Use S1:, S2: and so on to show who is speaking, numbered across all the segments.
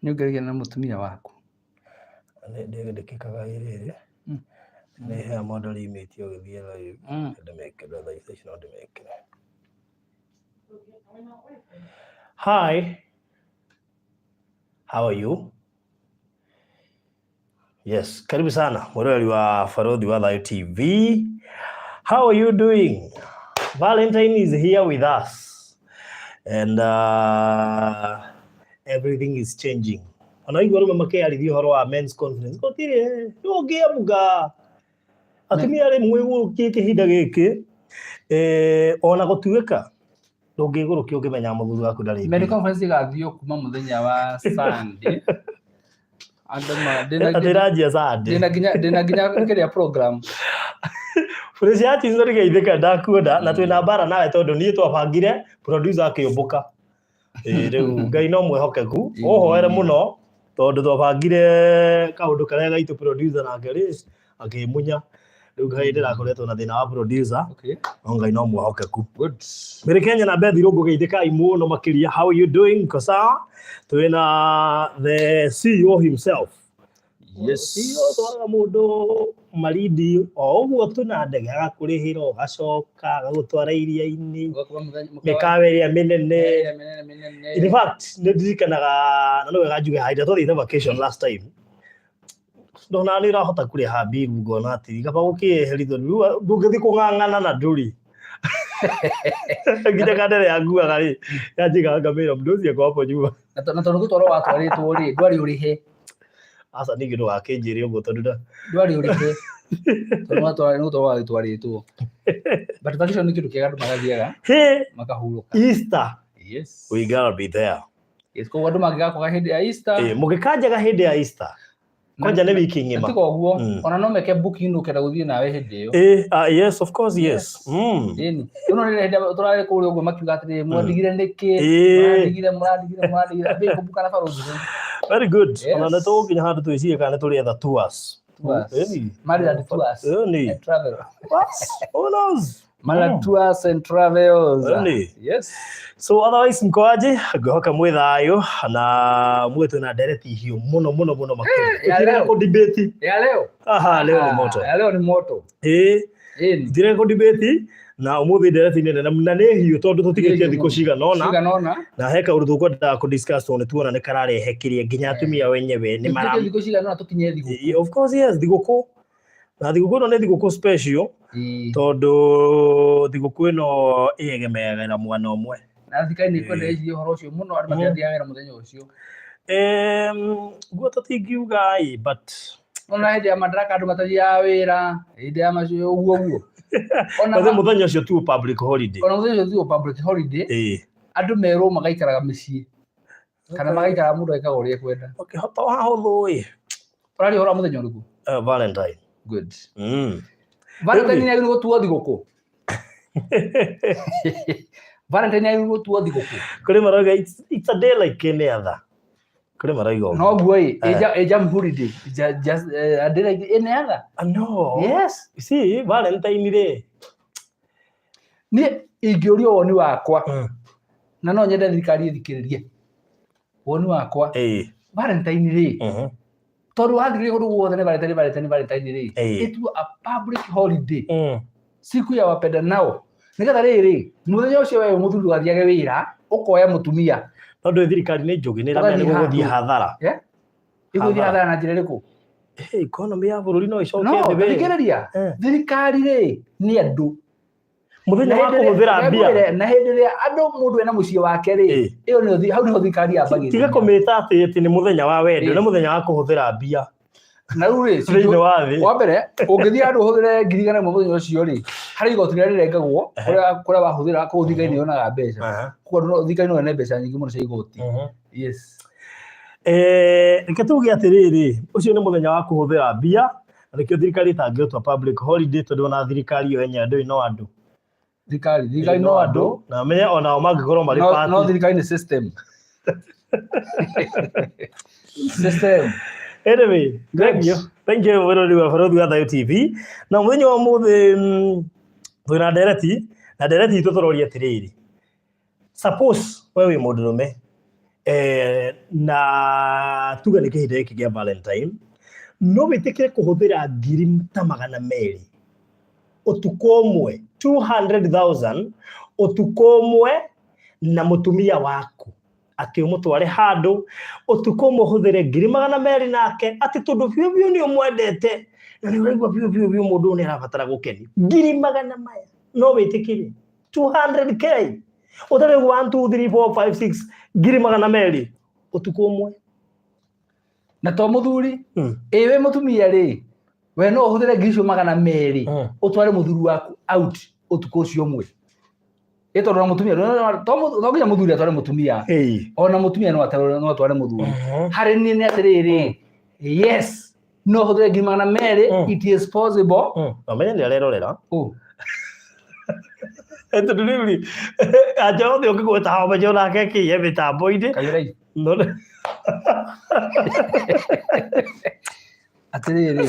S1: Nĩ ũngĩaria na mũtumia waku?
S2: Ndĩkĩkaga rĩrĩ, nĩ heaga mũndũ limit ũgĩthiĩ live, ndĩmĩkĩre thaa ici no ndĩmĩkĩre. Hi, how are you? Yes, karibu sana mwĩroreri wa Barothi wa Thayu TV. How are you doing? Valentine is here with us and everything is changing. Ona igua arũme makĩarithia ũhoro wa men's conference gũtirĩ ũngĩamuga atumia rĩ mwĩgũrũkie kĩhinda gĩkĩ, ona gũtuĩka ndũngĩgũrũkia ũngĩmenya mũthuri waku ndarĩ
S1: Men's conference ĩgathiĩ kuma mũthenya wa Sunday. Andũ ma ndĩna
S2: atĩ ĩranjia Sunday.
S1: Ndĩna nginya kĩrĩa program.
S2: Fresh artist nĩ ndakuona na twĩna mbara nawe tondũ niĩ twabangire producer akĩũmbũka. Ĩĩ, rĩu Ngai no mwĩhokeku, ũhoere mũno tondũ twabangire kaũndũ karĩa gaitũ producer nake rĩ akĩmunya. Rĩu Ngai ndĩrakoretwo na thĩna wa producer, no Ngai no mwĩhokeku.
S1: Good.
S2: Mbere Kenya na Beth Irũngũ geithĩkai mũno makĩria. How are you doing? Mko sawa? Twĩna the CEO himself. CEO twaraga mũndũ Malindi o ũguo tu na ndege, agakũrĩhĩra, ũgacoka agagũtwara iria-inĩ,
S1: Ũgakorwo mũthenya
S2: mĩkawa ĩrĩa mĩnene.
S1: Ĩrĩa mĩnene mĩnene.
S2: In fact, nĩ ndirikanaga na nĩ wega njuge haha twathiĩte vacation last time, ndona nĩ ũrahota kũrĩha bill, ngona atĩ kaba gũkĩeheria tondũ rĩu ndũngĩthiĩ kũng'ang'ana na ndũrĩ nginya kandere yanguaga rĩ yanjigaga ngamĩra mũndũ ũcio ako hapo nyuma.
S1: Na tondũ gũtwarwo watwarĩtwo rĩ, ndwarĩ ũrĩhe.
S2: Aca, ningĩ ndũgakĩnjĩre ũguo tondũ nda
S1: Ndwarĩ ũrĩhe tondũ watwarĩ nĩ gũtwarwo wagĩtwarĩtwo. But vacation nĩ kĩndũ kĩega, andũ magathiaga
S2: Hey,
S1: makahurũka.
S2: Easter we gotta be there.
S1: Yes, koguo andũ mangĩgakwaga hĩndĩ ya Easter.
S2: Mũgĩkanjaga hĩndĩ ya Easter kwanja nĩ wiki
S1: Na
S2: ng'ima.
S1: tiga ũguo, ona no meke booking ũkenda gũthiĩ nawe hĩndĩ ĩyo.
S2: Yes, of course, yes.
S1: Ĩni ĩno nĩ hĩndĩ tũrarĩ kũrĩa ũguo makiuga atĩrĩrĩ, mwandigire nĩkĩ? Mũrandigire, mũrandigire, mũrandigire, ambĩi kũbuka na barũthi rĩu.
S2: Very good.
S1: Yes.
S2: Ona nĩ tũgũkinya handũ twĩcirie kana nĩ tũrĩetha tours.
S1: Tours.
S2: Ĩni.
S1: Maryland Tours
S2: Ĩni.
S1: and Travel.
S2: What? Who knows?
S1: Maryland Tours and Travels.
S2: Ĩni.
S1: Yes.
S2: So otherwise mkoaje? Ngĩhoka mwĩ thayũ na mwĩ twĩna ndereti hiũ mũno mũno mũno makĩria.
S1: Ya leo.
S2: Tũtireka kũ-debate.
S1: Ya leo.
S2: Aha, leo ni moto.
S1: Ah, ya leo ni moto. Ĩni.
S2: Tũtireka kũ-debate na ũmũthĩ ndereti nĩ nene na nĩ hiũ tondũ tũtigĩtie
S1: Nĩ hiũ
S2: thikũ
S1: mũno.
S2: cigana ũna
S1: Cigana ũna.
S2: Na he kaũndũ tũkwendaga kũ-discuss tondũ nĩ tuona nĩ kararehe kĩrĩa nginya atumia wenyewe nĩ mara
S1: Tũtigĩtie thikũ cigana ũna tũkinye thigũkũ.
S2: Of course, yes, thigũkũ na thigũkũ ĩno nĩ thigũkũ special tondũ thigũkũ ĩno ĩegemagĩra mwena ũmwe.
S1: Na thirikari nĩ ĩkwenda ĩcirie ũhoro ũcio mũno, andũ matirathiaga wĩra mũthenya ũcio.
S2: Guo tũtingiuga ĩ, but
S1: Ona hĩndĩ ya Madaraka andũ matathiaga wĩra, hĩndĩ ya macio ũguo ũguo. Ona
S2: Bathe mũthenya ũcio tu public holiday.
S1: Ona mũthenya ũcio tu public holiday, andũ merwo magaikaraga mĩciĩ kana magaikara mũndũ agĩkaga ũrĩa ekwenda.
S2: Ũkĩhota wahũthũ ĩ.
S1: Ũraria ũhoro wa mũthenya ũrĩkũ?
S2: Valentine.
S1: Good. Valentine nĩ agĩrĩirwo gũtuo thigũkũ. Valentine nĩ agĩrĩirwo gũtuo thigũkũ.
S2: Kũrĩ marauga it's a day like any other. Kũrĩ marauga ũguo.
S1: Noguo ĩ, ĩ Jamhuri Day, just a day like any other.
S2: Ah, no.
S1: Yes.
S2: You see, Valentine rĩ.
S1: Niĩ ingĩũrio woni wakwa, na no nyende thirikari ĩthikĩrĩrie woni wakwa, Valentine rĩ, tondũ wathikĩrĩria kũndũ guothe nĩ Valentine, Valentine, Valentine rĩ, ĩtuo a public holiday, siku ya wapendanao, nĩgetha rĩrĩ mũthenya ũcio wewe mũthuri ndũgathiage wĩra, ũkoya mũtumia.
S2: No ndũĩ thirikari nĩ njũgĩ, nĩ ĩramenya nĩ
S1: Ũgathiĩ
S2: gũgũthiĩ
S1: handũ.
S2: hathara.
S1: Yeah? Ĩgũthiĩ
S2: Hathara.
S1: hathara na njĩra ĩrĩkũ?
S2: Hey, economy ya bũrũri no ĩcoke
S1: No
S2: thĩ we.
S1: thikĩrĩria, thirikari rĩ nĩ andũ.
S2: Mũthenya
S1: Na
S2: wa
S1: hĩndĩ ĩrĩa-
S2: kũhũthĩra mbia.
S1: ngwĩre, na hĩndĩ ĩrĩa andũ mũndũ ena mũciĩ wake rĩ, ĩyo nĩyo hau nĩho thirikari yambagĩrĩria.
S2: Tiga kũmĩta atĩ nĩ mũthenya wa wendo, nĩ mũthenya wa kũhũthĩra mbia.
S1: Na rĩu rĩ,
S2: Thĩinĩ wa thĩ.
S1: Wa mbere ũngĩthiĩ handũ ũhũthĩre 100,000 mũthenya ũcio rĩ, harĩ igoti rĩrĩa rĩrengagwo kũrĩa wahũthĩra, kũu thirikari nĩ yonaga mbeca. Koguo thirikari no yone mbeca nyingĩ mũno cia igoti. Yes.
S2: Reke tuge atĩrĩrĩ, ũcio nĩ mũthenya wa kũhũthĩra mbia, na nĩkĩo thirikari ĩtangĩũtua public holiday tondũ ona thirikari yo yenyewe ndũĩ no andũ.
S1: Thirikari no andũ.
S2: Na menye onao mangĩkorwo marĩ
S1: No,
S2: party.
S1: no thirikari nĩ system. System.
S2: Anyway, thank you. Thank you mwĩrori wa Barothi wa Thayu TV. Na mũthenya wa ũmũthĩ twĩna ndereti, na ndereti itũ tũroria atĩrĩrĩ. Suppose we wĩ mũndũrũme Na tuge nĩ kĩhinda gĩkĩ kĩa Valentine, no wĩtĩkĩre kũhũthĩra ngiri ta 200 ũtukũ ũmwe, 200,000 ũtukũ ũmwe na mũtumia waku, atĩ ũmũtware handũ ũtukũ ũmwe ũhũthĩre ngiri 200 nake, atĩ tondũ biũ biũ nĩ ũmwendete na nĩ ũraigua biũ biũ biũ mũndũ ũyũ nĩ arabatara gũkenio. Ngiri magana maya no wĩtĩkĩre 200K ũtarĩ 1 2 3 4 5 6 ngiri 200 ũtukũ ũmwe.
S1: Na to mũthuri, ĩ wĩ mũtumia rĩ, we no ũhũthĩre ngiri icio 200 ũtware mũthuri waku out ũtukũ ũcio ũmwe? Ĩ tondũ na mũtumia to nginya mũthuri atware mũtumia, ona mũtumia no atware mũthuri. Harĩ niĩ nĩ atĩrĩrĩ, yes, no hũthĩre ngiri 200. It is possible.
S2: Na ũmenye nĩ arerorera.
S1: Oh.
S2: Tondũ rĩu rĩ, anja othe ũngĩgweta haha ũmenye onake akĩiye mĩtambo-inĩ.
S1: Kaiyũrai.
S2: No-
S1: Atĩrĩrĩ.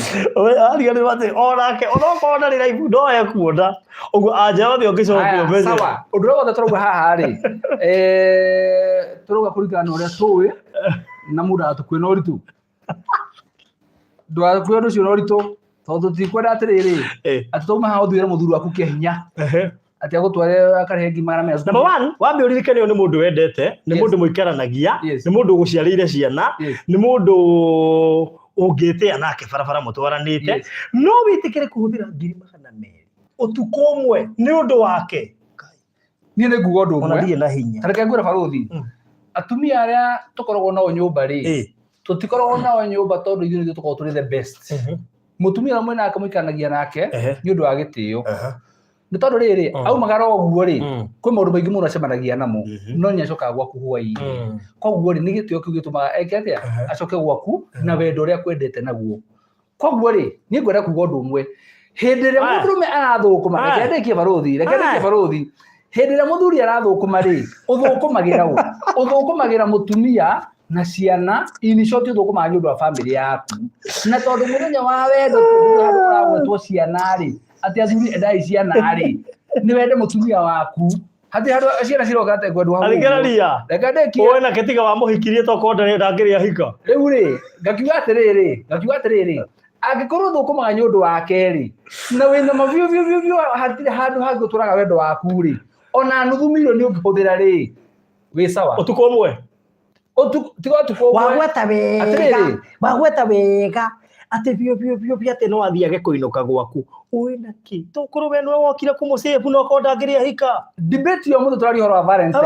S2: Ariganĩrwo atĩ onake onokorwo ndarĩ live no ekuona ũguo, anja othe ũngĩcokia
S1: Aya,
S2: ũmenye.
S1: Sawa, ũndũ ũrĩa wothe tũrauga haha rĩ, tũrauga kũringana na ũrĩa tũĩ, na mũndũ agatũkue na ũritũ, ndũgakue ũndũ ũcio na ũritũ, tondũ tũtikwenda atĩrĩrĩ, atĩ twauma haha ũthuĩre mũthuri waku kĩa hinya atĩ agũtware akarĩhe ngiri 200.
S2: Number one, wambe ũririkane ũyũ nĩ mũndũ wendete, nĩ mũndũ mũikaranagia, nĩ mũndũ ũgũciarĩire ciana, nĩ mũndũ ũngĩtĩa nake barabara mũtwaranĩte. No wĩtĩkĩre kũhũthĩra ngiri 200 ũtukũ ũmwe nĩ ũndũ wake?
S1: Niĩ nĩ nguga ũndũ
S2: Ona
S1: ũmwe.
S2: ndirĩ na hinya.
S1: Ta reke ngwĩre, barũthi, atumia arĩa tũkoragwo nao nyũmba rĩ, tũtikoragwo nao nyũmba tondũ ithuĩ nĩthuĩ tũkoragwo tũrĩ the best. Mũtumia ũrĩa mwĩ nake mũikaranagia nake nĩ ũndũ wa gĩtĩo, nĩ tondũ rĩrĩ, aumagara ũguo rĩ, kwĩ maũndũ maingĩ mũno acemanagia namo, no nĩ acokaga gwaku hwaĩ-inĩ. Koguo rĩ, nĩ gĩtĩo kĩu gĩtũmaga eke atĩa? Acoke gwaku na wendo ũrĩa akwendete naguo. Koguo rĩ, niĩ ngwenda kuga ũndũ ũmwe: hĩndĩ ĩrĩa
S2: Aya.
S1: mũndũrũme arathũkũma,
S2: Aya.
S1: reke ndĩkie, barũthi, reke ndĩkie.
S2: Aya.
S1: Barũthi, hĩndĩ ĩrĩa mũthuri arathũkũma rĩ, ũthũkũmagĩra ũ? Ũthũkũmagĩra mũtumia na ciana. In short, ũthũkũmaga nĩ ũndũ wa bamĩrĩ yaku. Na tondũ mũthenya wa wendo tũthiĩ handũ ũragwetwo ciana rĩ, atĩ athuri endai ciana rĩ, nĩ wende mũtumia waku, hatirĩ handũ ciana ciroka atĩ kwendwo hau ũguo.
S2: Arĩgereria.
S1: Reke ndĩkie.
S2: Ũĩ na kĩtiga wamũhikirie tokorwo ndarĩ ndangĩrĩ ahika.
S1: Rĩu rĩ, ngakiuga atĩrĩrĩ, angĩkorwo thũkũmaga nĩ ũndũ wake rĩ, na wĩna ma biũ biũ biũ biũ hatirĩ handũ hangĩ ũtũraga wendo waku rĩ, ona nuthu mirioni ũngĩhũthĩra rĩ, wĩ sawa.
S2: Ũtukũ ũmwe.
S1: Tiga ũtukũ ũmwe.
S2: Wagweta wega.
S1: Atĩrĩrĩ.
S2: Wagweta wega atĩ biũ biũ biũ biũ atĩ no athiage kũinũka gwaku ũĩ na kĩ, tokorwo we nĩwe wokire kũmũsave no korwo ndangĩrĩ ahika.
S1: Debate ya mũthĩ tũraria ũhoro wa Valentine,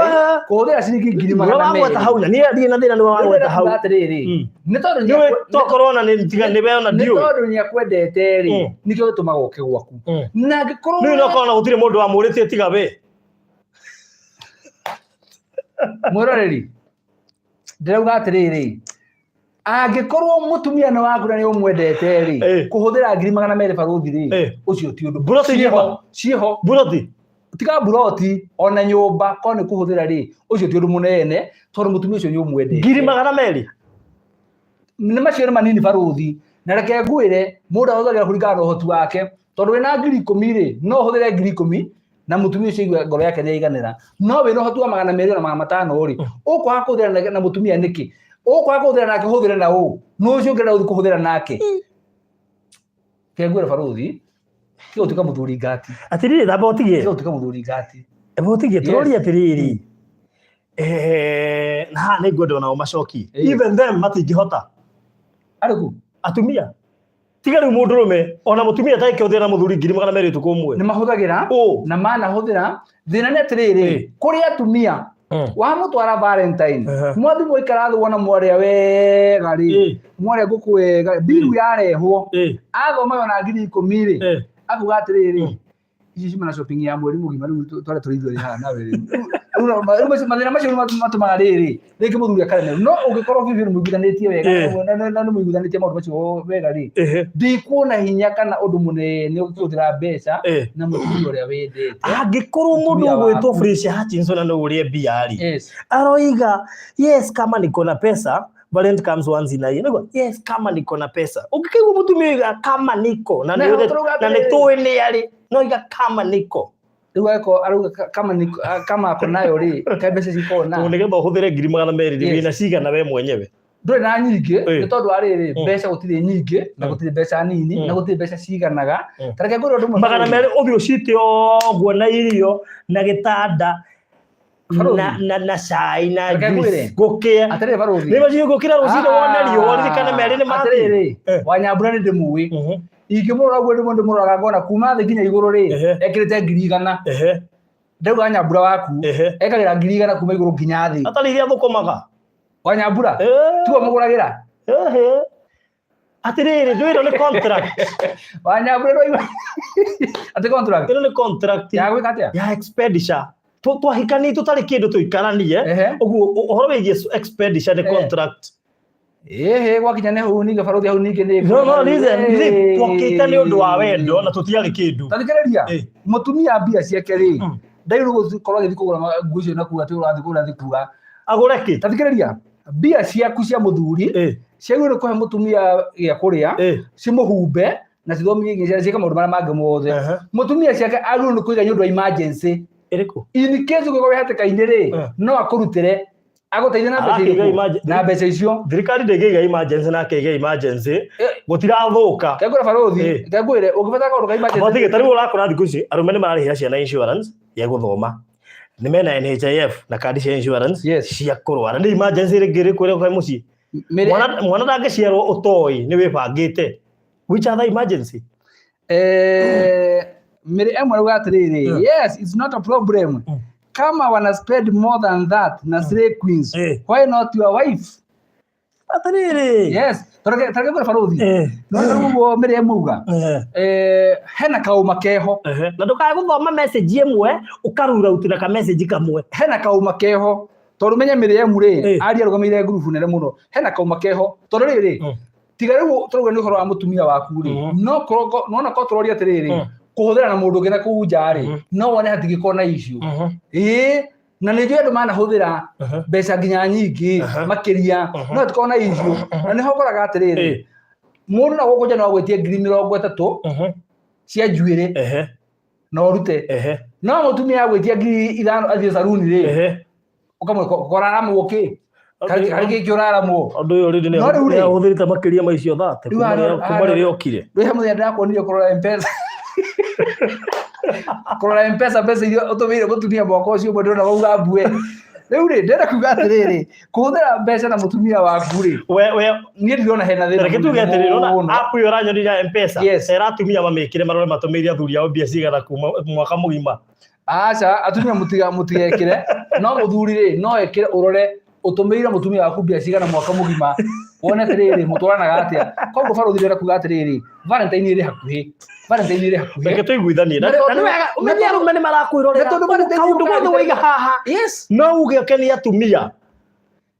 S1: kũhũthĩra ciringi ngiri
S2: Nĩwe
S1: magana
S2: wagweta
S1: merĩ
S2: hau na niĩ ndirĩ na thĩna, nĩwe wagweta hau.
S1: Ndĩrenda kuga atĩrĩrĩ, nĩ tondũ
S2: Nĩwe tokorwo ona nĩ tiga nĩwe ona
S1: nĩ
S2: ndiũĩ.
S1: tondũ nĩ akwendete rĩ, nĩkĩo gĩtũmaga ũke gwaku. Na angĩkorwo
S2: Nĩwe no korwo na gũtirĩ mũndũ wamũrĩtie tiga we.
S1: Mwĩroreri, ndĩrauga atĩrĩrĩ, angĩkorwo mũtumia nĩ waku na nĩ ũmwendete rĩ, kũhũthĩra ngiri 200, barũthi rĩ, ũcio ti ũndũ.
S2: Mburoti
S1: Ciĩho,
S2: nyũmba.
S1: ciĩho.
S2: Mburoti.
S1: Tiga mburoti, ona nyũmba korwo nĩ kũhũthĩra rĩ, ũcio ti ũndũ mũnene, tondũ mũtumia ũcio nĩ ũmwendete.
S2: Ngiri 200.
S1: Nĩ macio nĩ manini, barũthi. Na reke ngwĩre, mũndũ ahũthagĩra kũringana na ũhoti wake, tondũ wĩna ngiri 10 rĩ, no ũhũthĩre ngiri 10 na mũtumia ũcio aigue ngoro yake nĩ yaiganĩra. No wĩna ũhoti wa 200 na 500 rĩ, ũkwaga kũhũthĩra na mũtumia nĩkĩ? Ũkwaga kũhũthĩra nake, ũhũthĩre na ũ? Nũ ũcio ũngĩenda gũthiĩ kũhũthĩra nake? Reke ngwĩre, barũthi, tiga gũtuĩka mũthuri ngati.
S2: Atĩrĩrĩ, thamba ũtige.
S1: Tiga gũtuĩka mũthuri ngati.
S2: Amba ũtige. Tũroria atĩrĩrĩ, na haha nĩ ngwenda onao macokie. Even them matingĩhota.
S1: Arĩku?
S2: Atumia. Tiga rĩu mũndũrũme, ona mũtumia atangĩhũthĩra na mũthuri ngiri 200 ũtukũ ũmwe.
S1: Nĩ mahũthagĩra.
S2: Ũ.
S1: Na manahũthĩra. Thĩna nĩ atĩrĩrĩ, kũrĩ atumia, wamũtwara Valentine, mwathi mwaikara thĩ, wona mwarĩa wega rĩ, mwarĩa ngũkũ wega, biru yarehwo, athoma yona ngiri 10 rĩ, akuga atĩrĩrĩ, ici cuma na shopping ya mweri mũgima, rĩu tware tũrĩ ithuerĩ haha nawe rĩu. Rĩu mathĩna macio nĩmo matũmaga rĩrĩ rĩngĩ mũthuri akaremerwo. No ũngĩkorwo biũ biũ nĩ mũiguithanĩtie wega, na nĩ mũiguithanĩtie maũndũ macio wega rĩ, ndikuona hinya kana ũndũ mũnene ũkĩhũthĩra mbeca na mũtumia ũrĩa wendete.
S2: Angĩkorwo mũndũ
S1: Mũtumia
S2: ũgwĩtwo
S1: waku.
S2: Fraser Hutchinson na no ũrĩe mbia rĩ, aroiga yes, kama niko na pesa, Valentine comes once in a year. Nĩguo, yes, kama niko na pesa. Ũngĩkaigua mũtumia oiga kama niko na
S1: Na
S2: nĩ
S1: tũrauga
S2: na nĩ
S1: atĩrĩrĩ.
S2: tũĩ nĩ arĩ no oiga kama niko.
S1: Rĩu angĩkorwo arauga kama kama ako nayo rĩ, kaĩ mbeca cikoragwo na
S2: Tondũ nĩgetha ũhũthĩre 200,000 rĩ,
S1: Yes.
S2: wĩna cigana we mwenyewe?
S1: Ndũrĩ na nyingĩ.
S2: Ĩ.
S1: Nĩ tondũ wa rĩrĩ, mbeca gũtirĩ nyingĩ na gũtirĩ mbeca nini na gũtirĩ mbeca ciganaga. Ta reke ngwĩre ũndũ ũmwe,
S2: 200 ũthiĩ ũcite ũguo na irio na gĩtanda
S1: Barũthi.
S2: na cai na
S1: Reke
S2: juice
S1: ngwĩre.
S2: gũkĩe.
S1: Atĩrĩrĩ barũthi.
S2: Nĩ maciĩ gũkĩra rũcinĩ wone riũa ririkane merĩ nĩ mathiĩ.
S1: Atĩrĩrĩ, Wanyambura nĩ ndĩmũĩ. Ingĩmũrora ũguo ndĩmũ ndĩmũroraga ngona kuma thĩ nginya igũrũ rĩ, ekĩrĩte 100,000. Ndauga Nyambura waku ekagĩra 100,000 kuma igũrũ nginya thĩ.
S2: Atarĩ iria thũkũmaga.
S1: Wanyambura tiwe mũgũragĩra.
S2: Ehe. Atĩrĩrĩ, ndũĩ ĩno nĩ contract.
S1: Wanyambura ndwaigua atĩ contract
S2: Ĩno nĩ contract
S1: ya gwĩka atĩa?
S2: Ya expenditure. Twahikania tũtarĩ kĩndũ tũikaranie. Ũguo ũhoro wĩgiĩ expenditure nĩ contract.
S1: Ĩhĩ, gwakinya nĩ hau ningĩ barũthi, hau ningĩ nĩ
S2: No, listen, listen, twakĩte nĩ ũndũ wa wendo na tũtiarĩ kĩndũ.
S1: Tathikĩrĩria, mũtumia mbia ciake rĩ, ndairwo gũkorwo agĩthiĩ kũgũra nguo icio na kuga atĩ ũrathiĩ kũgũra thiĩ kuga.
S2: Agũre kĩ?
S1: Tathikĩrĩria, mbia ciaku cia mũthuri ciagĩrĩirwo nĩ kũhe mũtumia gĩa kũrĩa, cimũhumbe na cithomithie nginya ciana, ciĩke maũndũ marĩa mangĩ mothe. Mũtumia ciake agĩrĩirwo nĩ kũiga nĩ ũndũ wa emergency.
S2: Ĩrĩkũ?
S1: In case ũngĩkorwo wĩ hatĩka-inĩ rĩ, no akũrutĩre agũteithie na mbeca
S2: Arakĩiga
S1: irĩkũ? Na mbeca icio.
S2: Thirikari ndĩngĩiga emergency na akĩiga emergency. Gũtirathũka.
S1: Kengwĩre barũthi, kengwĩre ũngĩbatara kaũndũ ka emergency.
S2: Abotige, ta rĩu ũrakora thikũ ici arũme nĩ mararĩhĩra ciana insurance ya gũthoma. Nĩ mena NHIF na kandi cia insurance cia kũrwara. Nĩ emergency rĩngĩ ĩrĩkũ ĩrĩa mũciĩ? Mwana ndangĩciarwo ũtoĩ nĩ wĩbangĩte. Which other emergency?
S1: Mĩrĩ ĩmwe rauga atĩrĩrĩ, yes, it's not a problem. Kama wana spend more than that na slay queens, why not your wife?
S2: Atĩrĩrĩ.
S1: Yes, tareke ngwĩre barũthi. No rĩu ũguo mĩrĩ ĩmwe uga. Hena kaũma keho.
S2: Na ndũkae gũthoma message ĩmwe ũkarura out na ka message kamwe.
S1: Hena kaũma keho. Tondũ menye mĩrĩ ĩmwe rĩ, aria arũgamĩrĩire ngurubu nene mũno. Hena kaũma keho. Tondũ rĩrĩ, tiga rĩu tũrauga nĩ ũhoro wa mũtumia waku rĩ, no korwo nona korwo tũroria atĩrĩrĩ, kũhũthĩra na mũndũ ũngĩ na kũu nja rĩ, no wone hatingĩkorwo na issue. Ĩĩ, na nĩ njũĩ andũ manahũthĩra mbeca nginya nyingĩ makĩria, no hatikorwo na issue. Na nĩho ũkoraga atĩrĩrĩ, mũndũ na gũkũ nja no agwĩtie 30,000 cia njuĩrĩ na ũrute. No mũtumia agwĩtia 5,000 athiĩ saruni rĩ, ũkamũkora aramwo kĩ? Harĩ kĩ ũraramwo?
S2: Ũndũ ũyũ rĩrĩ
S1: No rĩu rĩ,
S2: nĩ ahũthĩrĩte makĩria ma icio thate
S1: Rĩu
S2: kuma rĩrĩa okire.
S1: Rĩu he mũthenya ndĩrakuonire kũrora M-Pesa. Kũrora M-Pesa mbeca iria ũtũmĩire mũtumia mwaka ũcio ũmwe ndĩrona wauga mbue. Rĩu rĩ, ndĩrenda kuga atĩrĩrĩ, kũhũthĩra mbeca na mũtumia waku rĩ,
S2: We
S1: niĩ ndirona hena thĩna
S2: Reke tuge
S1: mũnene
S2: atĩrĩrĩ, ona
S1: mũno.
S2: app ĩyo ũranyonirie ya M-Pesa,
S1: Yes.
S2: ĩra atumia mamĩkĩre marore matũmĩire athuri ao mbia cigana kuma mwaka mũgima.
S1: Aca, atumia mũtigekĩre, no mũthuri rĩ, no ekĩre ũrore ũtũmĩire mũtumia waku mbia cigana mwaka mũgima, wone atĩrĩrĩ, mũtwaranaga atĩa. Koguo barũthi ndĩrenda kuga atĩrĩrĩ, Valentine ĩrĩ hakuhĩ. Valentine ĩrĩ hakuhĩ.
S2: Reke tũiguithanie.
S1: Na
S2: Na nĩ wega, ũmenye arũme nĩ marakwĩrorera.
S1: Na tondũ Valentine
S2: Kaũndũ
S1: yũkaga
S2: gothe waiga haha.
S1: Yes.
S2: No uge ũkenie atumia.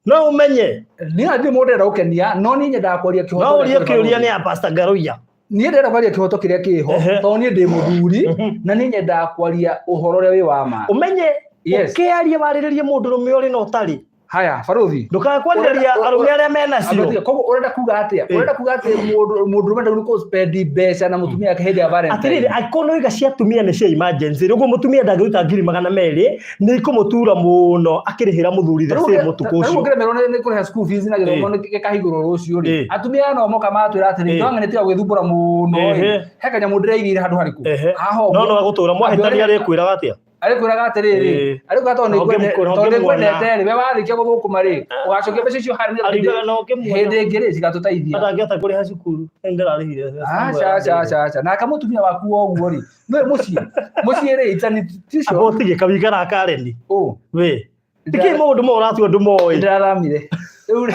S2: No ũmenye.
S1: Niĩ na ndirĩ mũndũ ndĩrenda gũkenia, no niĩ nyendaga kwaria kĩhoto
S2: No ũrie
S1: kĩrĩa kĩrĩ
S2: kĩũria
S1: barũthi.
S2: nĩ ya Pastor Ngaruiya.
S1: Niĩ ndĩrenda kwaria kĩhoto kĩrĩa kĩho, tondũ niĩ ndĩ mũthuri, na niĩ nyendaga kwaria ũhoro ũrĩa wĩ wa ma.
S2: Ũmenye,
S1: Yes.
S2: ũkĩaria warĩrĩrie mũndũ rũme ũrĩ na ũtarĩ.
S1: Haya, barũthi.
S2: Ndũkae kwarĩrĩria arũme arĩa mena cio.
S1: Ambe tiga, koguo ũrenda kuga atĩa? Ũrenda kuga atĩ mũndũ ũrũme ndagĩrĩirwo kũ spend mbeca na mũtumia wake hĩndĩ ya Valentine?
S2: Atĩrĩrĩ, angĩkorwo nĩ waiga cia atumia nĩ cia emergency, rĩu ũguo mũtumia ndangĩruta 200,000, nĩ ikũmũtura mũno akĩrĩhĩra mũthuri the same ũtukũ
S1: Tarĩu
S2: ũcio.
S1: ũngĩremerwo nĩ kũrĩha school fees na gĩthomo nĩ gĩkahingũrwo rũciũ rĩ, atumia aya no moka matwĩra atĩrĩ, twang'e nĩ tiga gwĩthumbũra mũno ĩ, he kanyamũ ndĩraigĩire handũ harĩkũ? Haha
S2: No
S1: ũguo.
S2: no agũtũra mwahĩtania arĩkwĩraga atĩa?
S1: Arĩkwĩraga atĩrĩrĩ, arĩkwĩra tondũ tondũ nĩngwendete rĩ, we warĩkia gũthũkũma rĩ, ũgacokia mbeca icio harĩ nĩgetha
S2: Ariugaga na ũngĩmuona.
S1: hĩndĩ ĩngĩ rĩ cigatũteithia.
S2: Ndangĩhota kũrĩha cukuru, nĩ ndĩrarĩhire.
S1: Aca, aca, aca, aca. Nake mũtumia waku wa ũguo rĩ, nĩwe mũciĩ. Mũciĩ rĩ, it's an institution.
S2: Amba ũtige kawikara Karen.
S1: Ũ.
S2: We. Nĩkĩ maũndũ mau ũratua ndũmoĩ?
S1: Ndĩrathamire. Rĩu rĩ,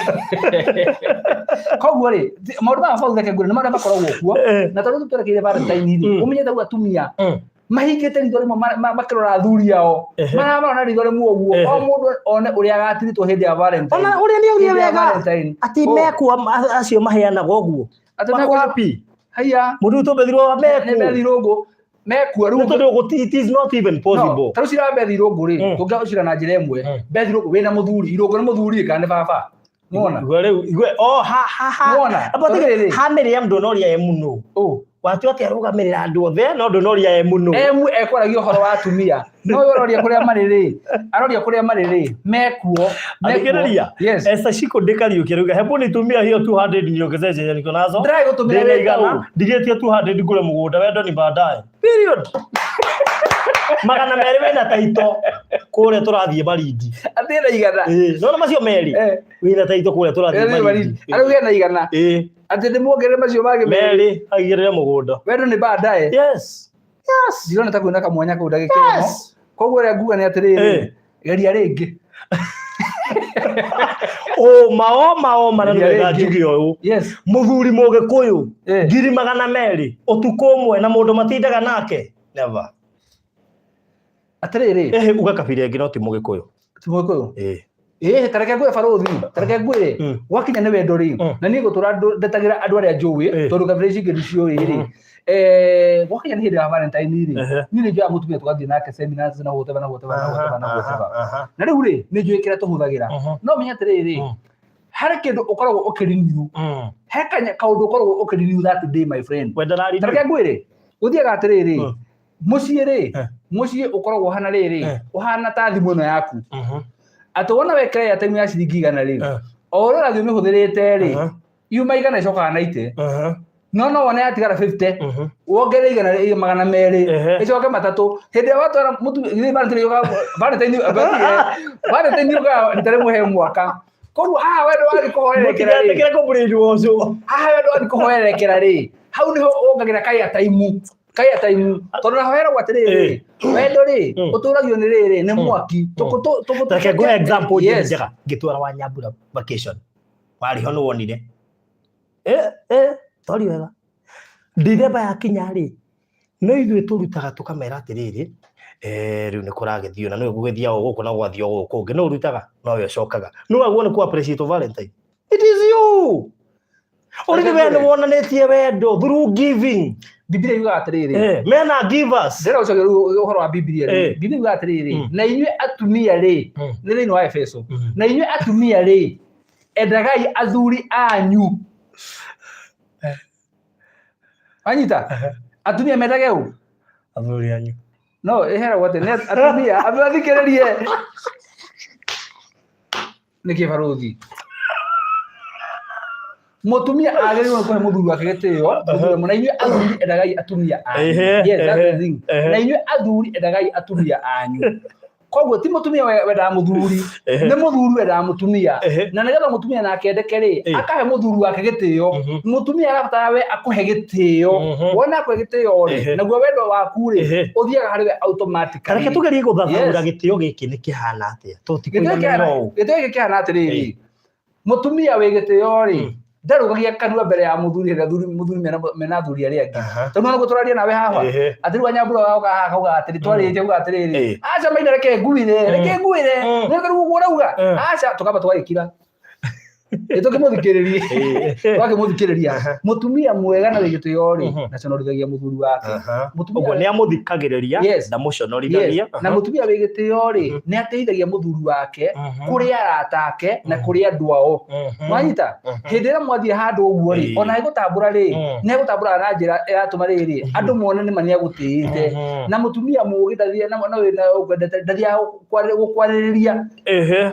S1: koguo rĩ, maũndũ maya bau reke ngwĩre nĩ marĩa makoragwo kuo. Na tondũ twerekeire Valentine rĩ, ũmenyete rĩu atumia mahingĩte ritho rĩmwe makĩrora athuri ao. Maramarora na ritho rĩmwe ũguo. O mũndũ one ũrĩa agatiritwo hĩndĩ ya Valentine.
S2: Ona ũrĩa nĩ augire
S1: Hĩndĩ ya
S2: wega
S1: Valentine.
S2: atĩ
S1: Ũ.
S2: mekuo acio maheanaga ũguo.
S1: Atĩ
S2: Mako
S1: mekuo.
S2: happy.
S1: Haiya.
S2: Mũndũ ũyũ tũmbethirwo
S1: Nĩ
S2: mekuo.
S1: Bethi Irũngũ. Mekuo rĩu.
S2: Nĩ tondũ it is not even possible.
S1: No, ta rĩu cira Bethi Irũngũ rĩ, tũngĩcira na njĩra ĩmwe. Bethi Irũngũ wĩna mũthuri, Irũngũ nĩ mũthuri kana nĩ baba? Nĩwona?
S2: Igwe rĩu, igwe, oh, ha, ha, ha.
S1: Nĩwona?
S2: Amba
S1: Tondũ
S2: tige,
S1: rĩrĩ.
S2: ha Miriam ndũnoria ye mũno.
S1: Ũ.
S2: Watua atĩ arũgamĩrĩra andũ othe no ndũnoria M nũ.
S1: M ekwaragia ũhoro wa atumia no ũyũ aroria kũrĩa marĩ rĩ, aroria kũrĩa marĩ rĩ, mekuo mekuo.
S2: Athikĩrĩria.
S1: Yes.
S2: Esther Shiko Ndĩkariũki arauga hebu nitumia hiyo 200 niongezee zenye niko nazo.
S1: Ndĩraĩ gũtũmĩra
S2: Ndĩna
S1: wĩta
S2: igana
S1: ũ.
S2: ndigĩtie 200 ngũre mũgũnda, wendo ni baadaye. Period. 200 wĩna taito kũrĩa tũrathiĩ Malindi.
S1: Atĩ na igana.
S2: Ĩĩ, nona macio merĩ.
S1: Eh.
S2: Wĩna taito kũrĩa tũrathiĩ
S1: Ĩĩ,
S2: Malindi.
S1: arauga na igana.
S2: Ĩĩ.
S1: Atĩ ndĩmuongerere macio mangĩ merĩ.
S2: Merĩ aigĩrĩre mũgũnda.
S1: Wendo nĩ baadaye.
S2: Yes. Yes.
S1: Ndirona ta kwĩna kamwanya kau ndagĩka ĩno.
S2: Yes.
S1: Koguo ũrĩa nguga nĩ atĩrĩrĩ,
S2: Eh.
S1: geria rĩngĩ.
S2: Ũma oma oma na
S1: Geria
S2: nĩwega
S1: rĩngĩ.
S2: njuge ũyũ.
S1: Yes.
S2: Mũthuri mũgĩkũyũ
S1: Eh.
S2: 200,000 ũtukũ ũmwe na mũndũ matindaga nake. Never.
S1: Atĩrĩrĩ.
S2: Ĩhĩ uga kabira ĩngĩ no ti mũgĩkũyũ.
S1: Ti mũgĩkũyũ.
S2: Ĩĩ.
S1: Ĩĩ, ta reke ngwĩre barũthi, ta reke ngwĩre, gwakinya nĩ wendo rĩ, na niĩ ngũtũra ndetagĩra andũ arĩa njũĩ, tondũ kabira ici ingĩ ndiciũĩ rĩ. Gwakinya nĩ hĩndĩ ya Valentine rĩ, niĩ nĩ njoyaga mũtumia tũgathiĩ nake seminars na whatever na whatever na whatever na whatever. Na rĩu rĩ, nĩ njũĩ kĩrĩa tũhũthagĩra. No menye atĩrĩrĩ, harĩ kĩndũ ũkoragwo ũkĩrenew. He kanya kaũndũ ũkoragwo ũkĩrenew that day, my friend.
S2: Wenda
S1: Ta reke ngwĩre, gũthiaga atĩrĩrĩ, mũciĩ rĩ, mũciĩ ũkoragwo ũhana rĩrĩ, ũhana ta thimũ ĩno yaku. Atĩ wona wekĩra airtime ya ciringi 100 rĩ, o ũrĩa ũrathiĩ ũmĩhũthĩrĩte rĩ, yuma 100 ĩcokaga 90. No wone yatigara 50, wongerere igana rĩ, 200, ĩcoke 3. Hĩndĩ ĩrĩa watwara mũtu, githĩ Valentine yũkaga, Valentine, Valentine yũkaga rita rĩmwe he mwaka. Koguo haha wendo wathiĩ kũhoerekera rĩ,
S2: Mũtigetĩkĩre kũ-brainwash wo.
S1: haha wendo wathiĩ kũhoerekera rĩ, hau nĩho wongagĩra ka airtime, ka airtime. Tondũ naho heragwo atĩrĩrĩ, wendo rĩ, ũtũragio nĩ rĩrĩ, nĩ mwaki.
S2: Reke ngũhe example
S1: Yes.
S2: njega. Ngĩtwara wa Nyambura vacation. Warĩho nĩ wonire. Tori wega. Ndithemba yakinya rĩ, no ithuĩ tũrutaga tũkamera atĩrĩrĩ, rĩu nĩ kũragĩthio na nĩwe gũgĩthiaga o gũkũ na gũgathiĩ o gũkũ ũngĩ. Nũ ũrutaga? Nowe ũcokaga. Nũ waguo nĩ kũ appreciate Valentine? It is you. Already we nĩ wonanĩtie wendo through giving.
S1: Biblia yugaga atĩrĩrĩ.
S2: Men are givers.
S1: Ndĩrenda gũcokia rĩu ũhoro wa Biblia rĩ. Biblia yugaga atĩrĩrĩ, na inyuĩ atumia rĩ, nĩ thĩinĩ wa Efeso. Na inyuĩ atumia rĩ, endagai athuri anyu. Wanyita? Atumia mendage ũ?
S2: Athuri anyu.
S1: No, ĩheragwo atĩ nĩ atumia, andũ athikĩrĩrie. Nĩkĩ barũthi? Mũtumia agĩrĩirwo nĩ kũhe mũthuri wake gĩtĩo, mũthuri na inyuĩ athuri endagai atumia anyu. Yes, that's the thing. Na inyuĩ athuri endagai atumia anyu. Koguo ti mũtumia wendaga mũthuri, nĩ mũthuri wendaga mũtumia. Na nĩgetha mũtumia nake endeke rĩ, akahe mũthuri wake gĩtĩo. Mũtumia arabatara we akũhe gĩtĩo. Wona akũhe gĩtĩo rĩ, naguo wendo waku rĩ, ũthiaga harĩ we automatically.
S2: Reke tũgerie gũthathaũra gĩtĩo gĩkĩ nĩ kĩhana atĩa. Tũtikũiganĩra ũũ.
S1: Gĩtĩo gĩkĩ kĩhana atĩrĩrĩ, mũtumia wĩ gĩtĩo rĩ, ndarũgagia kanua mbere ya mũthuri hĩndĩ ĩrĩa mũthuri mena athuri arĩa angĩ. Tondũ no nĩguo tũraria nawe haha. Atĩ rĩu Anyambura wagoka haha akauga atĩrĩ, twarĩtie auga atĩrĩrĩ, aca maina reke nguire, reke nguire, nĩ rĩu ũguo ũrauga, aca tũkamba tũgagĩkira. Ĩ tũkĩmũthikĩrĩria. Twakĩmũthikĩrĩria. Mũtumia mwega na wĩ gĩtĩo rĩ, ndaconorithagia mũthuri wake.
S2: Ũguo nĩ amũthikagĩrĩria, ndamũconorithagia.
S1: Na mũtumia wĩ gĩtĩo rĩ, nĩ ateithagia mũthuri wake kũrĩ arata ake na kũrĩ andũ ao. Mwanyita? Hĩndĩ ĩrĩa mwathiĩ handũ ũguo rĩ, ona agĩgũtambũra rĩ, nĩ egũtambũraga na njĩra ĩratũma rĩrĩ, andũ mone nĩ ma nĩ agũtĩĩte. Na mũtumia mũũgĩ ndathiaga gũkwarĩrĩria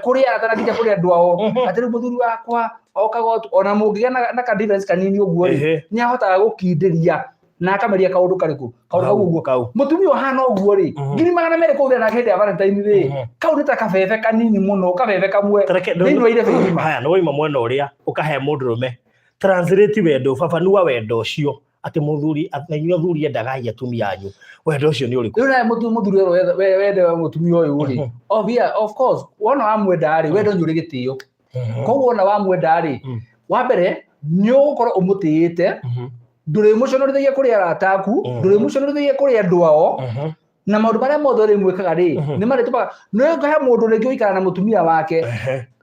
S1: kũrĩ arata na nginya kũrĩ andũ ao. Atĩ rĩu mũthuri wakwa okaga ona mũngĩgĩa na ka difference kanini ũguo rĩ, nĩ ahotaga gũkindĩria na akameria kaũndũ karĩkũ, kaũndũ kau ũguo. Mũtumia ũhana ũguo rĩ, 200,000 kũhũthĩra nake hĩndĩ ya Valentine rĩ, kau nĩ ta kabebe kanini mũno, kabebe kamwe thĩinĩ wa irebe igima.
S2: Haya, nĩ wauma mwena ũrĩa ũkahe mũndũrũme translate wendo, fafanua wendo ũcio atĩ mũthuri, na inyuĩ athuri endagai atumia anyu, wendo ũcio nĩ ũrĩkũ?
S1: Rĩu nawe mũthuri ũyũ wende mũtumia ũyũ rĩ, of course, wona wamwenda rĩ, wendo nĩ ũrĩ gĩtĩo. Koguo wona wamwenda rĩ, wa mbere nĩ ũgũkorwo ũmũtĩĩte, ndũrĩmũconorithagia kũrĩ arata aku, ndũrĩmũconorithagia kũrĩ andũ ao, na maũndũ marĩa mothe ũrĩmwĩkaga rĩ, nĩ marĩtũmaga nĩ he mũndũ rĩngĩ ũikara na mũtumia wake.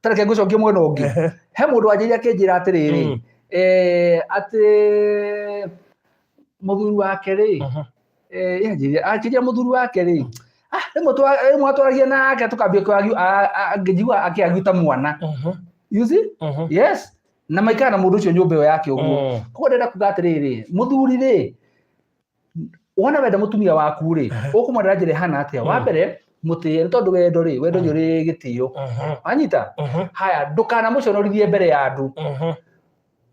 S1: Ta reke ngũcokie mwena ũngĩ. He mũndũ wanjĩrire akĩnjĩra atĩrĩrĩ, atĩ mũthuri wake rĩ, anjĩrire mũthuri wake rĩ, rĩmwe atwaragia nake tũkambia kũargue, ngĩnjigua akĩargue ta mwana. You see? Yes. Na maikara na mũndũ ũcio nyũmba ĩyo yake ũguo. Koguo ndĩrenda kuga atĩrĩrĩ, mũthuri rĩ, Wona wenda mũtumia waku rĩ, ũkũmwenda na njĩra ĩhana atĩa? Wa mbere, mũtĩe, nĩ tondũ wendo rĩ, wendo nĩ ũrĩ gĩtĩo. Wanyita? Haya, ndũkanamũconorithie mbere ya andũ.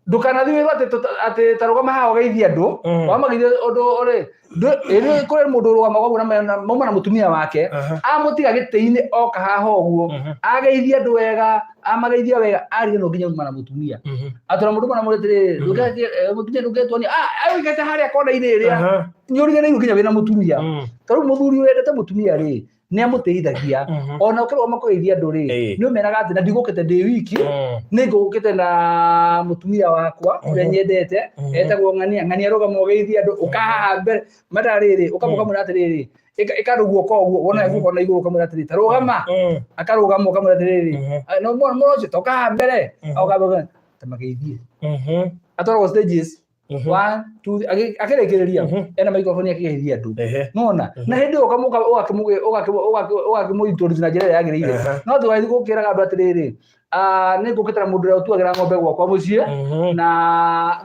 S1: Ndũkanathiĩ wĩrwo atĩ atĩ ta rũgama haha ũgeithie andũ. Wamageithia ũndũ rĩ, ĩrĩ kũrĩ mũndũ ũrũgamaga ũguo na mauma na mũtumia wake, amũtiga gĩtĩ-inĩ oka haha ũguo, ageithia andũ wega, amageithia wega, arire no nginya uma na mũtumia. Atũra mũndũ mwana mũrĩ atĩrĩrĩ, mũtumia ndũketuonia, ah, ũikate harĩa kona-inĩ ĩrĩa, nĩ ũriganĩirwo nginya wĩna mũtumia. Ta rĩu mũthuri wendete mũtumia rĩ, nĩ amũtĩithagia. Ona ũkĩrũgama kũgeithia andũ rĩ, nĩ ũmeraga atĩ na ndigũkĩte ndĩ wiki, nĩ ngũkĩte na mũtumia wakwa ũrĩa nyendete, etagwo ng'ania. Ng'ania rũgama ũgeithie andũ, ũka haha mbere, menda rĩrĩ, ũkamwĩra atĩrĩrĩ, ĩka guoko ũguo, wona guoko na igũrũ ũkamwĩra atĩrĩrĩ, ta rũgama, akarũgama ũkamwĩra atĩrĩrĩ, no mũno ũcio, toka haha mbere, oka ta mageithie. Atwaragwo stages, one, two, akĩrĩkĩrĩria, ena microphone akĩgeithia andũ. Nona na hĩndĩ ĩyo ũgakĩmũ-introduce na njĩra ĩrĩa yagĩrĩire. No ndũgathiĩ gũkĩraga andũ atĩrĩrĩ, nĩ ngũkĩte na mũndũ ũrĩa ũtuagĩra ng'ombe gwakwa mũciĩ, na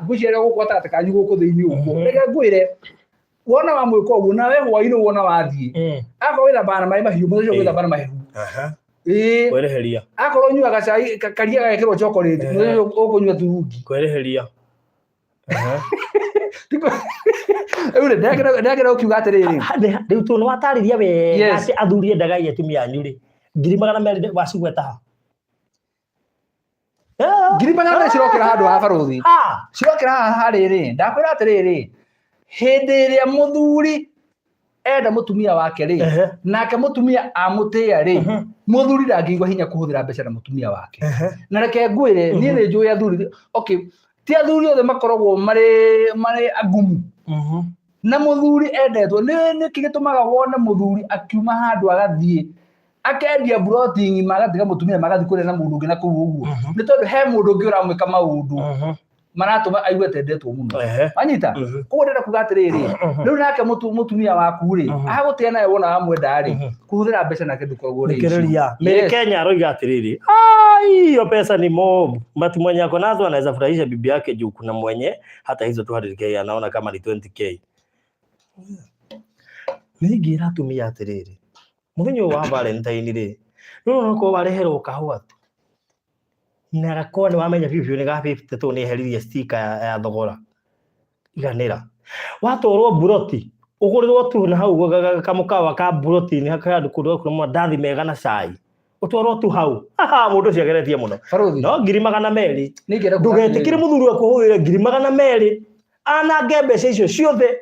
S1: ngwĩciria gũkũ gatagatĩ kanyu gũkũ thĩinĩ ũguo. Reke ngwĩre, wona wamwĩka ũguo, nawe hwaĩ-inĩ wona wathiĩ, akorwo wĩthambaga na maĩ mahiũ, mũthenya ũcio wĩthamba na mahehu. Ĩĩ.
S2: Kwĩrĩhĩria.
S1: Akorwo ũnyuaga cai karia gagekĩrwo chocolate, mũthenya ũcio ũkũnyua turungi.
S2: Kwĩrĩhĩria.
S1: Rĩu rĩ, ndĩrakena ũkiuga atĩrĩrĩ.
S2: Rĩu tondũ nĩ watarĩria wega atĩ athuri endagai atumia anyu rĩ, 200,000 wacigweta ha?
S1: 200,000 cirokĩra handũ ha barũthi. Cirokĩra haha rĩrĩ, ndakwĩra atĩrĩrĩ, hĩndĩ ĩrĩa mũthuri enda mũtumia wake rĩ, nake mũtumia amũtĩĩa rĩ, mũthuri ndangĩigua hinya kũhũthĩra mbeca na mũtumia wake. Na reke ngwĩre, niĩ nĩ njũĩ athuri, okay, ti athuri othe makoragwo marĩ agumu. Na mũthuri endetwo, nĩkĩ gĩtũmaga wone mũthuri akiuma handũ agathiĩ akendia mburoti ng'ima agatiga mũtumia magathiĩ kũrĩa na mũndũ ũngĩ na kũu ũguo? Nĩ tondũ he mũndũ ũngĩ ũramwĩka maũndũ maratũma aigue atendetwo mũno. Wanyita? Koguo ndĩrenda kuga atĩrĩrĩ, rĩu nake mũtumia waku rĩ, agũtĩa nawe wona wamwenda rĩ, kũhũthĩra mbeca nake ndũkoragwo ũrĩ issue.
S2: Thikĩrĩria. Mary Kenya aroiga atĩrĩrĩ, "Ai, hiyo pesa ni mob, but mwenye ako nazo anaweza furahisha bibi yake juu kuna mwenye hata hizo 200K anaona kama ni 20K." Nĩ ingĩra atumia atĩrĩrĩ, mũthenya ũyũ wa Valentine rĩ, no onokorwo wareherwo kahũa tu, na gakorwo nĩ wamenya biũ biũ nĩ ga 50 tondũ nĩ eheririe sticker ya thogora, iganĩra. Watwarwo mburoti, ũgũrĩrwo tu na hau kamũkawa ka mburoti nĩ handũ kũndũ gakũrĩ mandathi mega na cai, ũtwarwo tu hau, haha mũndũ ũcio ageretie mũno.
S1: Barũthi.
S2: No 200,000,
S1: Nĩ ingĩenda kuga
S2: ndũgetĩkĩre
S1: atĩrĩrĩ.
S2: mũthuri waku ahũthĩre 200,000, anange mbeca icio ciothe,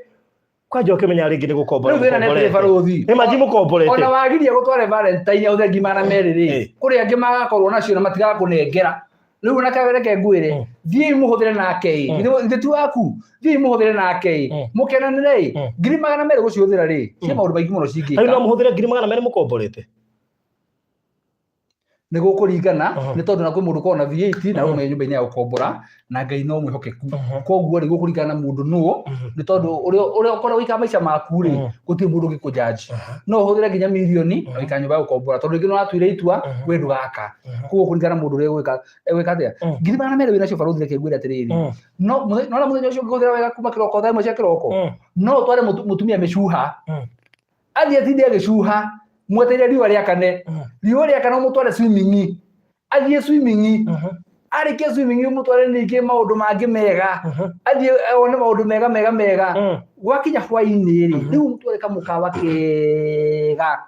S2: kwanja ũkĩmenya rĩngĩ nĩ gũkombora
S1: Rĩu thĩna nĩ atĩrĩ
S2: mũkomborete.
S1: barũthi.
S2: Nĩ manji mũkomborete.
S1: Ona wagiria gũtware Valentine ahũthĩre 200,000 rĩ, kũrĩ angĩ magakorwo nacio na matigakũnengera. Rĩu ona reke ngwĩre, thiĩi mũhũthĩre nake ĩ, githĩ ti waku? Thiĩi mũhũthĩre nake ĩ, mũkenanĩre ĩ, 200,000 gũcihũthĩra rĩ, ciĩ maũndũ maingĩ mũno
S2: Rĩu no
S1: cingĩka.
S2: mũhũthĩre 200,000 mũkomborete?
S1: Nĩ gũkũringana, nĩ tondũ na kwĩ mũndũ ũkoragwo na V8 na ũkamenya nyũmba-inĩ ya gũkombora, na Ngai no mwĩhokeku. Koguo rĩ, gũkũringana na mũndũ nũ, nĩ tondũ ũrĩa ũkoragwo ũgĩikara maica maku rĩ, gũtirĩ mũndũ ũngĩkũjudge. No ũhũthĩre nginya mirioni na ũikare nyũmba ya gũkombora, tondũ rĩngĩ nĩ watuire itua we ndũgaka. Koguo kũringana na mũndũ ũrĩa egwĩka atĩa. 200,000 wĩnacio barũthi, reke ngwĩre atĩrĩrĩ, no nona mũthenya ũcio ũngĩhũthĩra wega kuma kĩroko thaa 1 cia kĩroko, no ũtware mũtumia mĩcuha, athiĩ atinde agĩcuha mwetereire riũa rĩakane, riũa rĩakana ũmũtware swimming, athiĩ swimming, arĩkia swimming ũmũtware ningĩ maũndũ mangĩ mega, athiĩ one maũndũ mega mega mega. Gwakinya hwaĩ-inĩ rĩ, rĩu ũmũtware kamũkawa kega,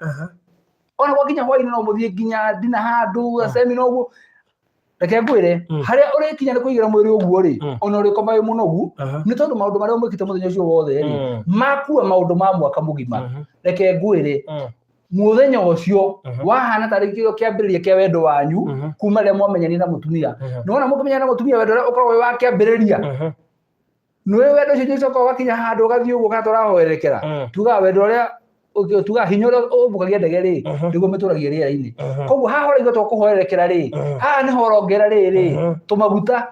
S1: ona gwakinya hwaĩ-inĩ no mũthiĩ nginya ndina handũ semina ũguo. Reke ngwĩre, harĩa ũrĩkinya nĩ kũigĩra mwĩrĩ ũguo rĩ, ona ũrĩkoma wĩ mũnogu, nĩ tondũ maũndũ marĩa ũmwĩkĩte mũthenya ũcio wothe rĩ, makua maũndũ ma mwaka mũgima. Reke ngwĩre, mũthenya ũcio wahana tarĩ kĩo kĩambĩrĩria kĩa wendo wanyu kuma rĩrĩa mwamenyanire na mũtumia. Nĩwona mũkĩmenyana na mũtumia, wendo ũrĩa ũkoragwo wĩ wa kĩambĩrĩria, nĩwe wendo ũcio ũcoka ũgakinya handũ ũgathiĩ ũguo kana tũrahoerekera. Tugaga wendo ũrĩa tugaga hinya ũrĩa ũmbũkagia ndege rĩ, nĩguo mĩtũragia rĩera-inĩ. Koguo haha ũraigua to kũhoerekera rĩ, haha nĩho ũrongera rĩrĩ tũmaguta,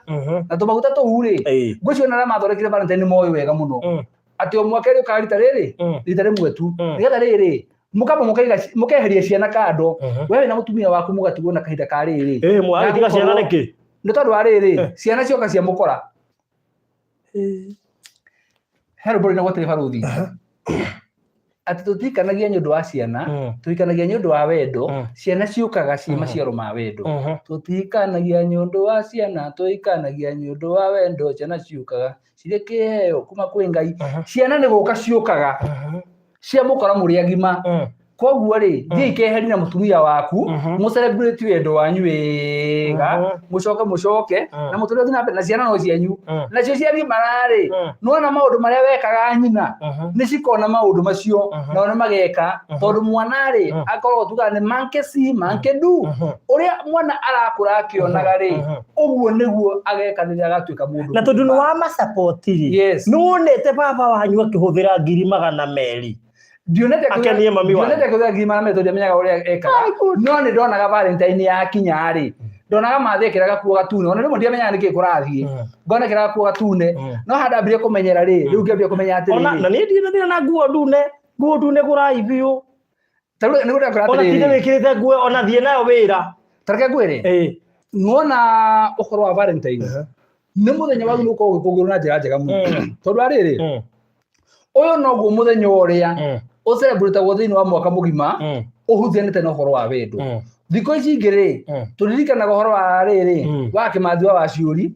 S1: na tũmaguta tũu rĩ, ngwĩciria ona arĩa mathondekire Valentine nĩ moĩ wega mũno atĩ o mwaka rĩ ũkaga rita rĩrĩ, rita rĩmwe tu, nĩgetha rĩrĩ mũkamba mũkaiga mũkeheria ciana kando, we wĩna mũtumia waku mũgatigwo na kahinda ka rĩrĩ.
S2: Mwagĩtiga ciana nĩkĩ?
S1: Nĩ tondũ wa rĩrĩ, ciana cioka cia mũkora. He rwĩmbo rũinagwo atĩrĩ barũthi. Atĩ tũtikanagia nĩ ũndũ wa ciana, tũhikanagia nĩ ũndũ wa wendo. Ciana ciũkaga ciĩ maciaro ma wendo. Tũtikanagia nĩ ũndũ wa ciana, tũhikanagia nĩ ũndũ wa wendo. Ciana ciũkaga cirĩ kĩheo kuma kwĩ Ngai. Ciana nĩ gũka ciũkaga cia mũkora mũrĩ agima. Koguo rĩ, thiĩ ikeheri na mũtumia waku, mũcelebrate wendo wanyu wega, mũcoke mũcoke na mũtũrĩre ũthiĩ na mbere, na ciana no cianyu. Nacio ciagimara rĩ, nĩwona maũndũ marĩa wekaga nyina, nĩ cikona maũndũ macio, nao nĩ mageka. Tondũ mwana rĩ, akoragwo tugaga nĩ monkey see monkey do. Ũrĩa mwana arakũra akĩonaga rĩ, ũguo nĩguo ageka rĩrĩa agatuĩka mũndũ
S2: Na tondũ nĩ
S1: mũgima.
S2: wa macapoti rĩ,
S1: Yes.
S2: nĩ wonete baba wanyu akĩhũthĩra 200,000
S1: Ndionete
S2: akenie mami wanyu?
S1: Ndionete akĩhũthĩra 200,000 tondũ ndiamenyaga ũrĩa ekaga, no nĩ ndonaga Valentine yakinya rĩ, ndonaga mathĩ ekĩra gakuo gatune. Ona rĩmwe ndiamenyaga nĩkĩ kũrathiĩ, ngona ekĩra gakuo gatune. No handũ ambire kũmenyera rĩ, rĩu ngĩambia kũmenya
S2: Ona
S1: atĩrĩrĩ,
S2: na niĩ ndirĩ na thĩna na nguo ndune, nguo ndune gũrai biũ.
S1: Ta rĩu nĩguo ndĩrakwĩra
S2: Ona tinde
S1: atĩrĩrĩ,
S2: wĩkĩrĩte nguo ona thiĩ nayo wĩra.
S1: Ta reke ngwĩre, nĩwona ũhoro wa Valentine nĩ mũthenya wagĩrĩirwo gũkorwo ũgĩkũngũĩrwo na njĩra njega mũno, tondũ arĩrĩ, ũyũ noguo mũthenya ũrĩa ũcelebrĩtagwo thĩinĩ wa mwaka mũgima ũhutĩanĩte na ũhoro wa wendo. Thikũ ici ingĩ rĩ, tũririkanaga ũhoro wa rĩrĩ, wa Kĩmathi wa Waciũri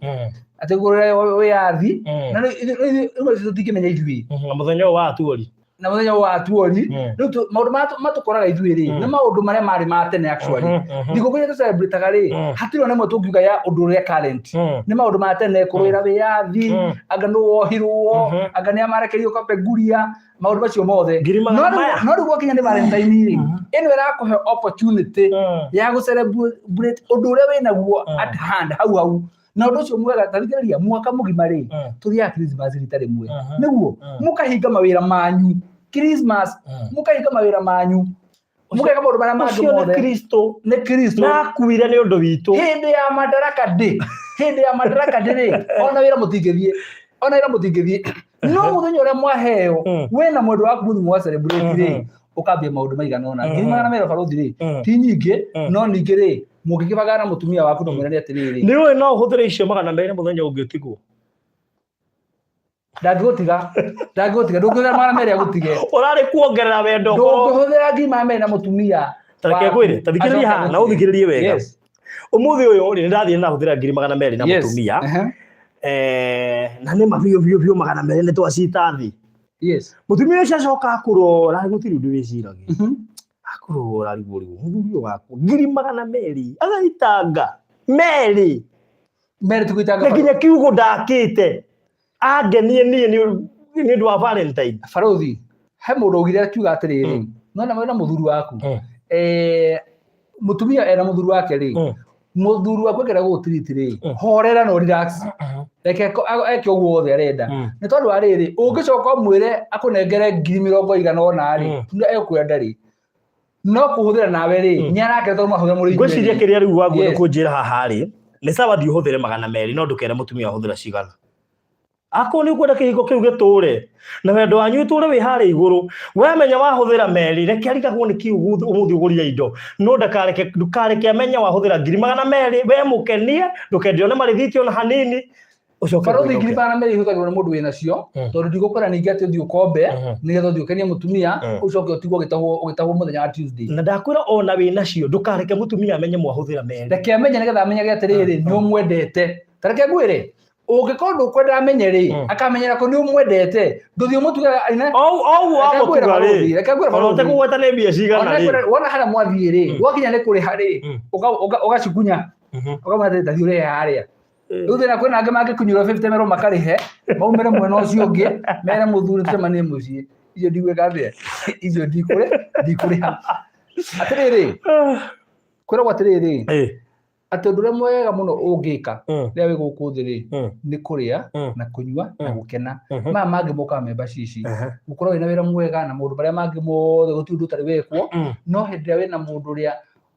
S1: atĩ kũrĩa wĩyathi, na rĩu rĩmwe tũtingĩmenya ithuĩ.
S2: Na mũthenya ũyũ wa atuori.
S1: Na mũthenya wa atuori. Rĩu maũndũ marĩa matũkoraga ithuĩ rĩ, nĩ maũndũ marĩa marĩ ma tene actually. Thigũkũ iria tũcelebrataga rĩ, hatirĩ ona ĩmwe tũngiuga ya ũndũ ũrĩa current. Nĩ maũndũ ma tene, kũrũĩra wĩyathi, anga nũ wohirwo, anga nĩ amarekerio Kapenguria, maũndũ macio mothe.
S2: Ngiri
S1: No
S2: magana
S1: rĩu
S2: maya.
S1: No rĩu gwakinya nĩ Valentine rĩ, ĩno ĩrakũhe opportunity ya gũ celebrate ũndũ ũrĩa wĩnaguo at hand hau hau. Na ũndũ ũcio mwega, ta thikĩrĩria, mwaka mũgima rĩ, tũthiaga Christmas rita rĩmwe, nĩguo mũkahinga mawĩra manyu Christmas, mũkahinga mawĩra manyu, mũgeka maũndũ marĩa mangĩ
S2: Ũcio nĩ
S1: mothe.
S2: Kristo.
S1: Nĩ Kristo.
S2: Na akuire nĩ ũndũ witũ.
S1: Hĩndĩ ya Madaraka Day, hĩndĩ ya Madaraka Day rĩ, ona wĩra mũtingĩthiĩ, ona wĩra mũtingĩthiĩ. No mũthenya ũrĩa mwaheo wĩna mwendwa waku mũthiĩ mũga celebrate rĩ, ũkambia maũndũ maigana ũna. 200,000, barũthi rĩ, ti nyingĩ, no ningĩ rĩ, mũngĩkĩbangana na mũtumia waku na mwĩrane atĩrĩrĩ,
S2: Nĩ ũĩ no ũhũthĩre icio 200 mũthenya ũngĩ ũtigwo.
S1: Ndangĩgũtiga, ndangĩgũtiga. Ndũngĩhũthĩra 200 agũtige.
S2: Ũrarĩ kuongerera wendo ũkorwo.
S1: Ndũngĩhũthĩra 200,000 na mũtumia
S2: Ta reke
S1: waku
S2: ngwĩre, ta thikĩrĩria
S1: acoke
S2: haha na
S1: agũtige.
S2: ũthikĩrĩrie wega. Ũmũthĩ ũyũ rĩ, nĩ ndathiĩ na ndahũthĩra 200,000 na mũtumia. Na nĩ ma biũ biũ biũ 200 nĩ twacita thĩ. Mũtumia ũcio acoka akũrora, gũtirĩ ũndũ wĩciragia. Akũrora rĩu rĩu mũthuri ũyũ wakwa 200,000 agaitanga merĩ.
S1: Merĩ ti gũitanga.
S2: Na nginya kiugo ndakĩte angenie niĩ nĩ ũndũ wa Valentine.
S1: Barũthi, he mũndũ augire akiuga atĩrĩrĩ, nona wĩna mũthuri waku, mũtumia ena mũthuri wake rĩ, mũthuri waku angĩenda gũgũtiriti rĩ, horera no relax, reke eke ũguo wothe arenda. Nĩ tondũ wa rĩrĩ, ũngĩcoka ũmwĩre akũnengere ngiri mĩrongo igana ũna rĩ, ekwenda rĩ, no kũhũthĩra nawe rĩ, nĩ arakena tondũ mwahũthĩra mũrĩ inyuĩ
S2: Ngwĩciria
S1: erĩ.
S2: kĩrĩa rĩu waguo nĩ kũnjĩra haha rĩ, nĩ sawa thiĩ ũhũthĩre 200, no ndũkere mũtumia ahũthĩra cigana. Akorwo nĩ ũkwenda kĩhiko kĩu gĩtũre na wendo wanyu ũtũre wĩ harĩa igũrũ, wamenya wahũthĩra merĩ, reke arigagwo nĩ kĩ ũmũthĩ ũgũrire indo, no ndũkareke amenye wahũthĩra 200,000, we mũkenie, ndũkende one marĩthiti ona hanini, ũcoke
S1: Barũthi,
S2: ũinũke.
S1: 200,000 ihũthagĩrwo nĩ mũndũ wĩnacio, tondũ ndigũkwĩra ningĩ atĩ ũthiĩ ũkombe nĩgetha ũthiĩ ũkenie mũtumia, ũcoke ũtigwo ũgĩtahwo mũthenya wa Tuesday.
S2: Na ndakwĩra ona wĩnacio ndũkareke mũtumia amenye mwahũthĩra merĩ.
S1: Reke amenye nĩgetha amenyage atĩrĩrĩ, nĩ ũmwendete. Ta reke ngwĩre, ũngĩkorwo ndũkwenda amenye rĩ, akamenyera ko nĩ ũmwendete, ndũthiĩ ũmũtuge aine.
S2: O ũguo
S1: Reke ngwĩre
S2: wamũtuga
S1: barũthi,
S2: rĩ,
S1: reke ngwĩre
S2: ona
S1: barũthi.
S2: ũtekũgweta nĩ mbia cigana
S1: Ona
S2: rĩ.
S1: wona harĩa mwathiĩ rĩ, gwakinya nĩ kũrĩha rĩ, ũgacukunya, ũkamwĩra atĩrĩ, tathiĩ ũrĩhe harĩa. Rĩu thĩna kwĩna angĩ mangĩkunyũrwo 50 merwo makarĩhe, maumĩre mwena ũcio ũngĩ, mere mũthuri tũcemanie mũciĩ. Icio ndigwĩka atĩa? Icio ndikũrĩha. Atĩrĩrĩ, kwĩragwo atĩrĩrĩ, atĩ ũndũ ũrĩa mwega mũno ũngĩka rĩrĩa wĩ gũkũ thĩ rĩ, nĩ kũrĩa na kũnyua na gũkena. Maya mangĩ mokaga me mbacici. Gũkorwo wĩna wĩra mwega na maũndũ marĩa mangĩ mothe, gũtirĩ ũndũ ũtarĩ wekwo. No hĩndĩ ĩrĩa wĩna mũndũ ũrĩa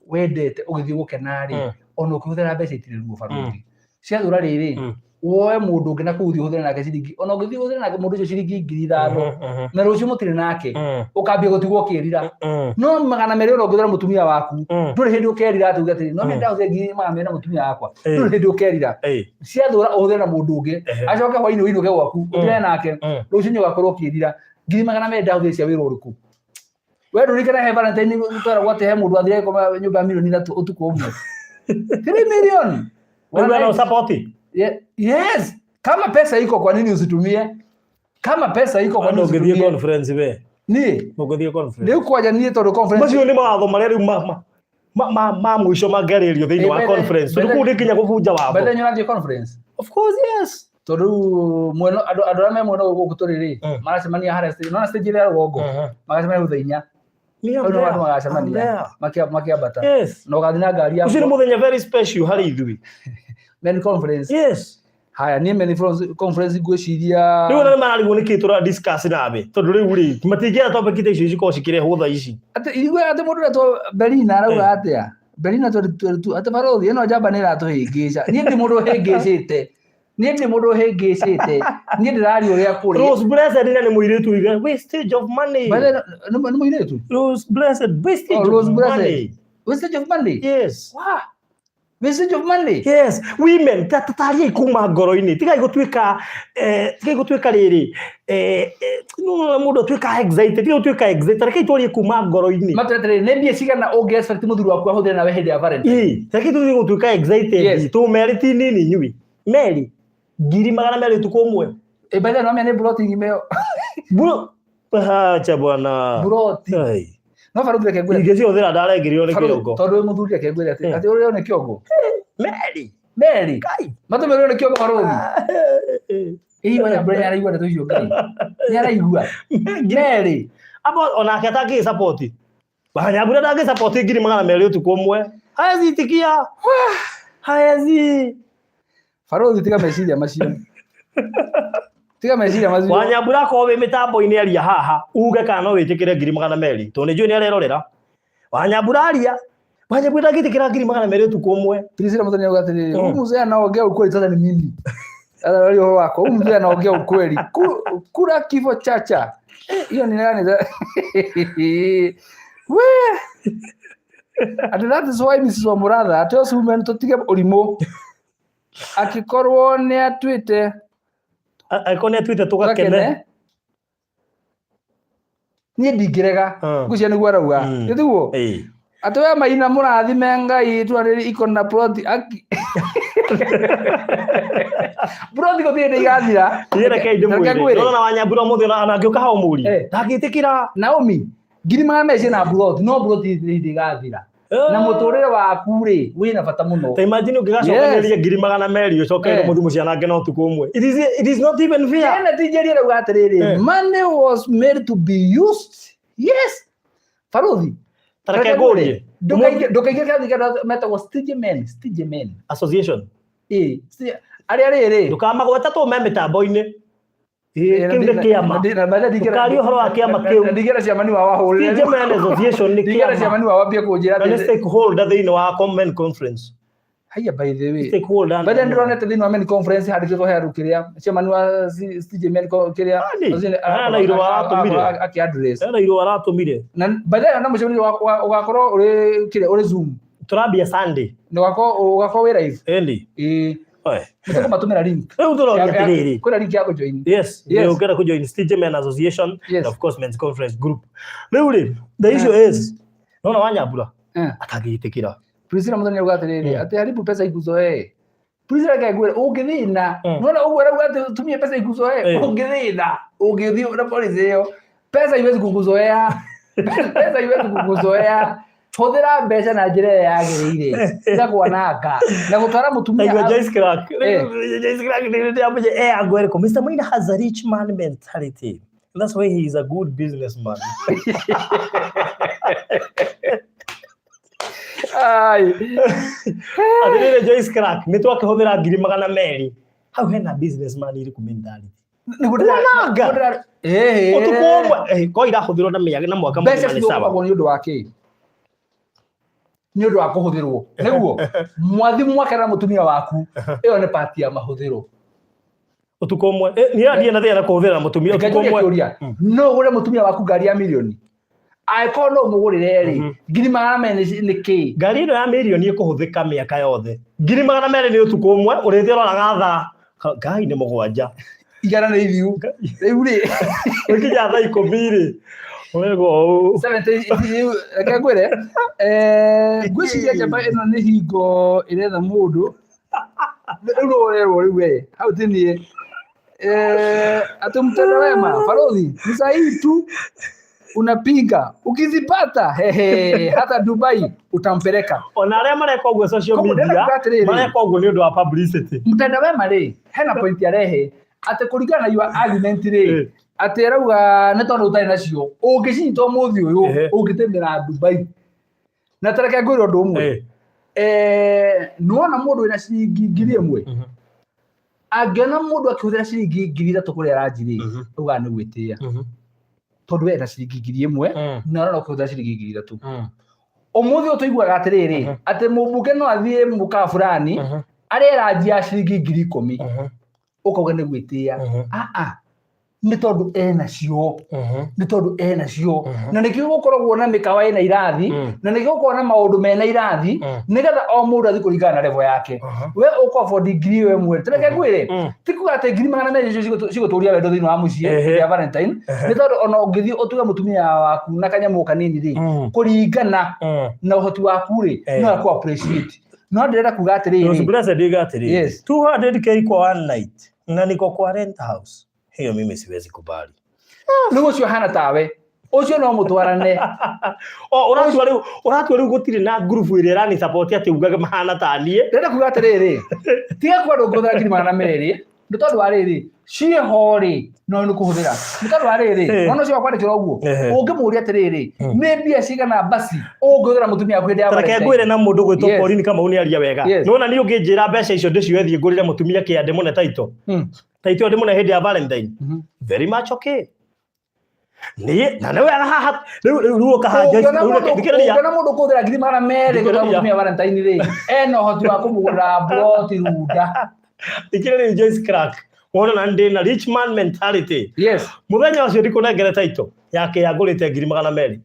S1: wendete ũgĩthiĩ gũkena rĩ, ona ũkĩhũthĩra mbeca itirĩ ruo barũthi. Ciathũra rĩrĩ, woe mũndũ ũngĩ na kũu ũthiĩ ũhũthĩre nake ciringi, ona ũngĩthiĩ ũhũthĩre nake mũndũ ũcio ciringi 5,000, na rũciũ mũtirĩ nake, ũkambia gũtigwo ũkĩrira. No 200 ona ũngĩhũthĩra mũtumia waku, ndũrĩ hĩndĩ ũkerira atĩ uge atĩrĩ, no nĩ ndahũthĩra 200,000 na mũtumia wakwa. Ndũrĩ hĩndĩ ũkerira. Ciathũra ũhũthĩre na mũndũ ũngĩ, acoke hwainĩ ũinũke gwaku, ũtigane nake, rũciũ nĩ ũgakorwo ũkĩrira. 200,000 ndahũthĩra cia wĩra ũrĩkũ? We ndũririkana he Valentine tweragwo atĩ he mũndũ athire gũkoma nyũmba ya 3 mirioni ũtukũ ũmwe. 3 million.
S2: Rĩu we no support?
S1: Yes. Kama pesa iko, kwa nini usitumie? Kama pesa iko, kwa nini
S2: Ndũngĩthiĩ
S1: usitumie?
S2: conference we?
S1: Niĩ
S2: Ndũngĩthiĩ conference?
S1: Rĩu kwanja niĩ tondũ conference
S2: Macio nĩ mawatho marĩa rĩu ma mũico mangĩarĩrĩrio thĩinĩ wa conference, tondũ kũu nĩ nginya kũbunja watho.
S1: Bethe nĩ ũrathiĩ conference?
S2: Of course, yes.
S1: Tondũ rĩu mwena andũ arĩa me mwena ũyũ gũkũ tũrĩ rĩ, maracemania harĩa stage, nona stage ĩrĩa ya rũgongo, magacemania rĩu thaa 4.
S2: Me, I'm
S1: Hau nĩho
S2: there.
S1: andũ
S2: I'm
S1: magacemania
S2: there.
S1: makĩambata.
S2: Yes.
S1: Na ũgathiĩ na ngari
S2: Ũcio nĩ
S1: yaku?
S2: mũthenya very special harĩ ithuĩ.
S1: Men conference.
S2: Yes.
S1: Haya, niĩ men conference ngwĩciria
S2: Rĩu ona nĩ mararigwo nĩkĩ tũra discuss nawe, tondũ rĩu rĩ matingĩenda topic ta icio cikorwo cikĩrehwo thaa ici.
S1: Atĩ igue atĩ mũndũ ũretwo Belina arauga atĩa? Belina 2022 atĩ barothi ĩno njamba nĩ ĩratũhĩngĩca. Niĩ ndi mũndũ ũhĩngĩcĩte. Niĩ ndi mũndũ ũhĩngĩcĩte. Niĩ ndĩraria ũrĩa kũrĩ.
S2: Rose Blessed na nĩ mũirĩtu uige wastage of money.
S1: By the way, nĩ mũirĩtu?
S2: Rose Blessed, wastage
S1: Oh,
S2: of
S1: Rose Blessed.
S2: money.
S1: Wastage of money.
S2: Yes.
S1: Wow. Wastage of money.
S2: Yes, women, tatariai kuma ngoro-inĩ, tigai gũtuĩka tigai gũtuĩka rĩrĩ no mũndũ atuĩka excited, tigai gũtuĩka excited, rekei twarie kuma ngoro-inĩ.
S1: Matũretere nĩ mbia cigana ũngĩ expect mũthuri waku ahũthĩre nawe hĩndĩ ya Valentine?
S2: Ĩ, rekei tũtige gũtuĩka excited. Tũmeri ti nini inyuĩ meri 200,000 ũtukũ ũmwe.
S1: Ĩ, by the way, no menya nĩ broti ng'ima ĩyo.
S2: Bro, acha bwana.
S1: Broti.
S2: Ai.
S1: No baruthi reke ngwĩre.
S2: Ingĩcihũthĩra ndarengĩrio nĩ
S1: Baruthi,
S2: kĩongo.
S1: tondũ wĩ mũthuri, reke ngwĩre atĩ atĩ ũrĩo nĩ kĩongo.
S2: Meri.
S1: Meri.
S2: Kai.
S1: Matũmĩrwo nĩ kĩongo baruthi. Ĩ, Wanyambura nĩ araigua ndeto icio? Ngai nĩ araigua Meri.
S2: Abo onake atangĩ support. Wanyambura ndangĩ support 200,000 ũtukũ ũmwe. Haezi itikia. Haezi.
S1: Baruthi, tiga meciria macio, tiga meciria macio.
S2: Wanyambura, akorwo wĩ mĩtambo-inĩ, aria haha uge kana no wĩtĩkĩre 200,000, tondũ nĩ njũĩ nĩ arerorera. Wanyambura, aria. Wanyambura ndangĩtĩkĩra 200,000 ũtukũ ũmwe.
S1: Priscilla Muthoni auga atĩrĩrĩ, huyu mzee anaongea ukweli, sasa ni mimi. Sasa wewe ũhoro wako, huyu mzee anaongea ukweli. Kula kifo chacha. Eh, hiyo ni nani? We. And that is why Mrs. Wamuratha tells women tutige ũrimũ. Akikorwo nĩ atuĩte
S2: Angĩkorwo nĩ atuĩte tũgakene.
S1: Gakene. Niĩ ndingĩrega. Ngwĩciria nĩguo arauga. Nĩ tiguo?
S2: Ĩĩ.
S1: Atĩ we Maina, mũrathime Ngai, twarĩri iko na ploti aki ploti gũtirĩ hĩndĩ igathira.
S2: Niĩ rekei
S1: Reke
S2: ndĩmwĩre.
S1: ngwĩre.
S2: Ndĩrona Wanyambura ũmũthĩ ona angĩũka hau mũrie. Ndangĩtĩkĩra.
S1: Naomi, 200,000 ciĩna ploti, no ploti itirĩ hĩndĩ igathira na mũtũrĩre waku rĩ wĩna bata mũno.
S2: Ta imagine ũngĩgacokanĩrĩria 200,000 ũcoke mũthiĩ mũcianange na ũtukũ ũmwe. It is not even fair.
S1: Kenneth Njeri arauga atĩrĩrĩ, money was made to be used. Yes, baruthi.
S2: Ta reke ngũrie.
S1: Ndũkaingĩre kĩrathi kĩa metagwo stingy men, stingy men.
S2: Association.
S1: Ĩ, arĩa rĩrĩ
S2: Ndũkamagweta tũ me mĩtambo-inĩ. Ĩ, kĩu nĩ kĩama. Ndũkarie ũhoro wa kĩama kĩu.
S1: Ndigĩra ciamani wao ahũrĩre.
S2: Stingy Men Association nĩ
S1: Ndigĩra
S2: kĩama.
S1: ciamani wao ambie kũnjĩra
S2: Na nĩ
S1: atĩ
S2: stakeholder thĩinĩ wa men conference.
S1: Haya, by the way,
S2: Stakeholder.
S1: by the way, ndĩronete thĩinĩ wa men conference handĩkĩtwo he handũ kĩrĩa ciamani wa stingy men kĩrĩa
S2: Nani? Hena irũa aratũmire.
S1: Akĩ address.
S2: Hena irũa aratũmire.
S1: Na by the way, na mũcemanio ũgakorwo ũrĩ kĩrĩa ũrĩ Zoom.
S2: Tũrambia Sunday.
S1: Na ũgakorwo wĩ live.
S2: Ĩni.
S1: Ĩĩ.
S2: Oe.
S1: Nĩtũkũmatũmĩra link.
S2: Rĩu tũroria atĩrĩrĩ.
S1: Kwĩna link ya kũjoin.
S2: Yes,
S1: Yes.
S2: yes. Ũngĩenda kũjoin Stingy Men Association
S1: Yes.
S2: and of course Men's Conference Group. Rĩu rĩ, the issue is, nona Wanyambura atangĩtĩkĩra.
S1: Priscilla Muthoni auga atĩrĩrĩ, atĩ haribu pesa ikuzoee. Priscilla, reke ngwĩre, ũngĩthĩna, nona ũguo arauga atĩ tumie pesa ikuzoee, ũngĩthĩna, ũngĩthiĩ na policy ĩyo, pesa iwezi kukuzoea. Pesa iwezi kukuzoea. Hũthĩra mbeca na njĩra ĩrĩa yagĩrĩire, tiga kwananga na gũtwara mũtumia.
S2: Naigua Joyce Clark. Joyce Clark nĩ ndĩramũnye eh ango ĩrĩkũ. Mr. Maina has a rich man mentality. And that's why he is a good businessman.
S1: Ai.
S2: Atĩrĩrĩ Joyce Clark, nĩ twakĩhũthĩra 200,000. Hau hena businessman ĩrĩkũ mentality?
S1: Nĩguo
S2: Kwananga.
S1: Ĩĩ.
S2: Ũtukũ ũmwe, ko irahũthĩrwo na mĩaka na mwaka
S1: Mbeca
S2: mũgima nĩ sawa.
S1: cithũkagwo nĩ ũndũ wa kĩ? Nĩ ũndũ wa kũhũthĩrwo nĩguo mwathi mwakena na mũtumia waku, ĩyo nĩ pati ya mahũthĩro.
S2: Ũtukũ ũmwe. Niĩ ndirĩ na thĩna na kũhũthĩra na mũtumia
S1: Reke
S2: ũtukũ
S1: njũrie
S2: ũmwe.
S1: kĩũria, no ũgũre mũtumia waku ngari ya mirioni? Angĩkorwo no ũmũgũrĩre rĩ, 200,000 nĩ kĩ?
S2: Ngari ĩno ya mirioni ĩkũhũthĩka mĩaka yothe. 200,000 nĩ ũtukũ ũmwe, ũrĩthiĩ ũroraga thaa. Ngai nĩ 7.
S1: Igana nĩ ithiu. Rĩu rĩ
S2: Gũkinya thaa 10 rĩ, ũrego ũũ.
S1: 70 rĩu reke ngwĩre, ngwĩciria njamba ĩno nĩ hingo ĩretha mũndũ. Rĩu no ũrerwo rĩu we hau ti niĩ. Atĩ mtenda wema balozi ni sahihi tu unapinga ukizipata hehe hata Dubai utampeleka.
S2: Ona arĩa mareka ũguo social
S1: Koguo ndĩrenda
S2: media
S1: kuga atĩrĩrĩ.
S2: mareka ũguo nĩ ũndũ wa publicity.
S1: Mtenda wema rĩ, hena point arehe atĩ kũringana na your argument rĩ, atĩ arauga nĩ tondũ ũtarĩ nacio ũngĩcinyita ũmũthĩ ũyũ ũngĩtĩmĩra Dubai. Na tareke ngwĩre ũndũ ũmwe. Nĩwona mũndũ wĩna ciringi 1000 angĩona mũndũ akĩhũthĩra ciringi 3000 kũrĩa ranji rĩ, augaga nĩ gwĩtĩa tondũ we ena ciringi 1000 na ũrona ũkĩhũthĩra ciringi 3000. Ũmũthĩ ũyũ tũiguaga atĩrĩrĩ, atĩ mũmbunge no athiĩ mũkawa fulani arĩe ranji ya ciringi 10,000, ũkauga nĩ gwĩtĩa. Aa, nĩ tondũ enacio, nĩ tondũ enacio. Na nĩkĩo gũkoragwo na mĩkawa ĩna irathi, na nĩkĩo gũkoragwo na maũndũ mena irathi, nĩgetha o mũndũ athiĩ kũringana na level yake. We ũkũ afford 1000 reke ngwĩre, ti kuga atĩ 200,000 icio cigũtũria wendo thĩinĩ wa mũciĩ ya Valentine, nĩ tondũ ona ũngĩthiĩ ũtuge mũtumia waku na kanyamũ kanini rĩ, kũringana na ũhoti waku rĩ, no akũ appreciate. No ndĩrenda kuga atĩrĩrĩ,
S2: Rose Blessed iga atĩrĩrĩ, 200K kwa one night na niko kwa rent house, hiyo mimi siwezi kubali.
S1: Rĩu ũcio hana tawe ũcio no mũtwarane.
S2: O ũratua rĩu gũtirĩ na ngurubu ĩrĩa ĩrani support atĩ ugage mahana ta niĩ.
S1: Ndĩrenda kuga atĩrĩrĩ, tiga kuga ndũngĩhũthĩra 200,000 nĩ tondũ wa rĩrĩ, ciĩho rĩ, no nĩ kũhũthĩra nĩ tondũ wa rĩrĩ, mwana ũcio wakwandĩkĩra ũguo, ũngĩmũria atĩrĩrĩ, nĩ mbia cigana basi ũngĩhũthĩra mũtumia waku hĩndĩ ya
S2: Reke
S1: Valentine?
S2: ngwĩre na mũndũ gwĩtwo Pauline Kamau nĩ aria wega. Nĩwona niĩ ũngĩnjĩra mbeca icio ndĩcioe thiĩ ngũrĩre mũtumia kĩande ndĩmũne taito. Taito ndĩmũne hĩndĩ ya Valentine. Very much okay. Niĩ na nĩ wega haha rĩu ũkaha
S1: Ũngĩona
S2: rĩu thikĩrĩria.
S1: Ũngĩona mũndũ kũhũthĩra 200,000 gũtwara
S2: Thikĩrĩria.
S1: mũtumia Valentine rĩ, ena ũhoti wa kũmũgũrĩra ploti Runda.
S2: Thikĩrĩria Joyce Clark. Wona na ndĩ na rich man mentality. Mũthenya ũcio ndikũnengere taito yake yangũrĩte 200,000.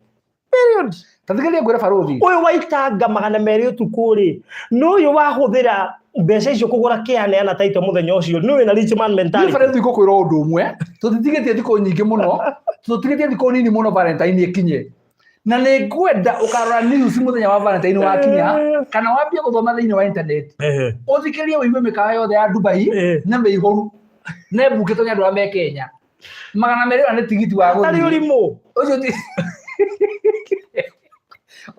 S2: Period.
S1: Ta thikĩrĩria ngwĩre barũthi.
S2: Ũyũ waitanga 200 ũtukũ rĩ, nĩ ũyũ wahũthĩra mbeca icio kũgũra kĩaneana taito mũthenya ũcio, nĩ wĩna rich man
S1: Niĩ
S2: mentality.
S1: barũthi ngũkwĩra ũndũ ũmwe, tũtitigĩtie thikũ nyingĩ mũno, tũtigĩtie thikũ nini mũno Valentine ĩkinye. Na nĩ ngwenda ũkarora news mũthenya wa Valentine wakinya, kana wambie gũthoma thĩinĩ wa internet. Ũthikĩrĩrie ũigue mĩkawa yothe ya Dubai na mĩihũru na ĩmbukĩtwo nĩ andũ arĩa me Kenya. 200 ĩyo nĩ tigiti wa
S2: Tarĩ
S1: gũthiĩ.
S2: ũrimũ.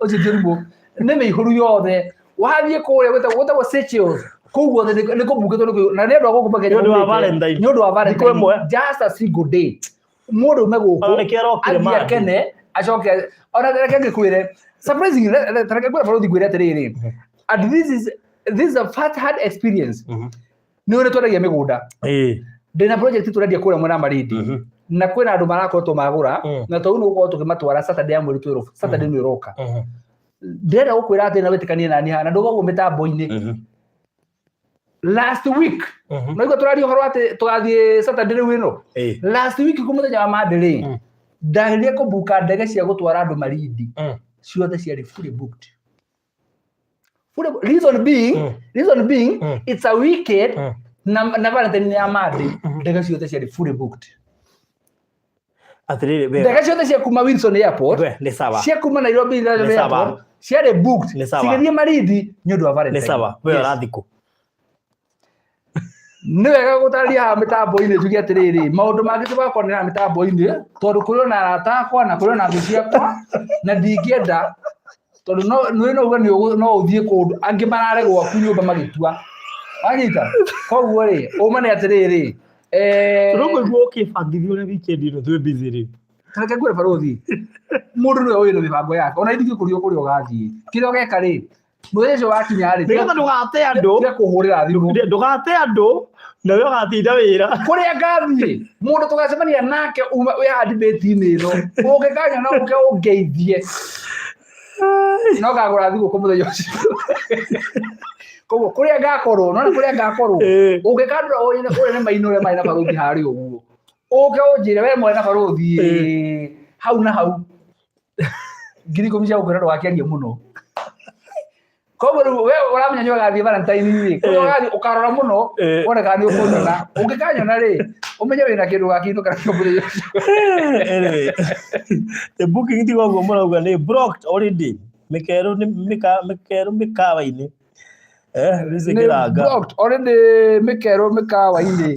S1: Ũcio ti ũrimũ. Nĩ mĩihũru yothe. Wathiĩ kũrĩa gwĩtagwo Seychelles. Kũu guothe nĩ kũmbukĩtwo nĩ kũihũru. Na nĩ andũ a gũkũ Kenya
S2: Nĩ ũndũ wa
S1: maumĩte.
S2: Valentine.
S1: Nĩ ũndũ wa Valentine.
S2: Thikũ ĩmwe.
S1: Just a single day. Mũndũ ume gũkũ
S2: Ona nĩkĩo arokire
S1: athiĩ
S2: Monday.
S1: akene acoke ona reke ngĩkwĩre surprisingly reke ngwĩre barũthi ngwĩre atĩrĩrĩ, and this is a first hand experience. Nĩ ũrĩa twendagia mĩgũnda, ndĩna project tũrendia kũrĩa mwena wa Malindi, na kwĩna andũ marakoretwo magũra, na tondũ nĩ gũkorwo tũkĩmatwara Saturday ya mweri 12, Saturday nĩ ĩroka. Ndĩrenda gũkwĩra atĩ na wĩtĩkanie nani haha na ndũgagwo mĩtambo-inĩ, last week no igua tũraria ũhoro atĩ tũgathiĩ Saturday rĩu ĩno, last week kũ mũthenya wa Monday rĩ, ndageria kũbuka ndege cia gũtwara andũ Malindi, ciothe ciarĩ fully booked. Reason being, reason being, it's a weekend na Valentine ya Monday, ndege ciothe ciarĩ fully booked.
S2: Atĩrĩrĩ we.
S1: Ndege ciothe cia kuma Wilson Airport,
S2: We, nĩ sawa.
S1: cia kuma Nairobi
S2: Nĩ
S1: International
S2: sawa.
S1: Airport ciarĩ booked
S2: Nĩ sawa.
S1: cigĩthiĩ Malindi nĩ ũndũ wa
S2: Nĩ
S1: Valentine.
S2: sawa. We ũrathiĩ kũ?
S1: Nĩ wega gũtarĩria haha mĩtambo-inĩ njuge atĩrĩrĩ, maũndũ mangĩ tũgakonera mĩtambo-inĩ tondũ kũrĩ ona arata akwa na kũrĩ ona thũ ciakwa na ndingĩenda tondũ no nĩ no uge no ũthiĩ kũndũ angĩ marare gwaku nyũmba magĩtua wanyita. Koguo rĩ, ũma nĩ atĩrĩrĩ,
S2: Tũrũkũigua ũkĩbangithia ũrĩa weekend ĩno twĩ busy rĩ.
S1: Reke ngwĩre barũthi, mũndũ nĩwe wĩna mĩbango yake, ona ndingĩkũria kũrĩa ũgathiĩ, kĩrĩa ũgeka rĩ, mũthenya ũcio wakinya rĩ,
S2: Nĩgetha ndũgate andũ.
S1: Tiga kũhũrĩra thimũ.
S2: Ndũgate andũ na we ũgatinda wĩra.
S1: Kũrĩa ngathiĩ, mũndũ tũgacemania nake uma wĩ haha debate-inĩ ĩno, ũngĩkanya no ũke ũngeithie, no ngagũra thigũkũ mũthenya ũcio. Koguo kũrĩa ngakorwo, nona kũrĩa ngakorwo, ũngĩkandora ũrĩa nĩ maino ũrĩa marĩ na barũthi harĩa ũguo, ũke ũnjĩre we mwarĩ na barũthi, hau na hau 10,000 cia gũkwĩra ndũgakĩarie mũno. Koguo rĩu we ũramenya nĩ ũgathiĩ Valentine rĩ, kũrĩa ũgathiĩ ũkarora mũno wone kana nĩ ũkũnyona. Ũngĩkanyona rĩ, ũmenye wĩna kĩndũ gakĩinũka nakĩo mũthenya ũcio.
S2: Anyway, the booking tiga ũguo mũrauga nĩ blocked already. Mĩkerũ nĩ mĩka mĩkerũ mĩkawa-inĩ. Eh, Lucy
S1: Nĩ
S2: Kĩranga.
S1: blocked already mĩkerũ mĩkawa-inĩ.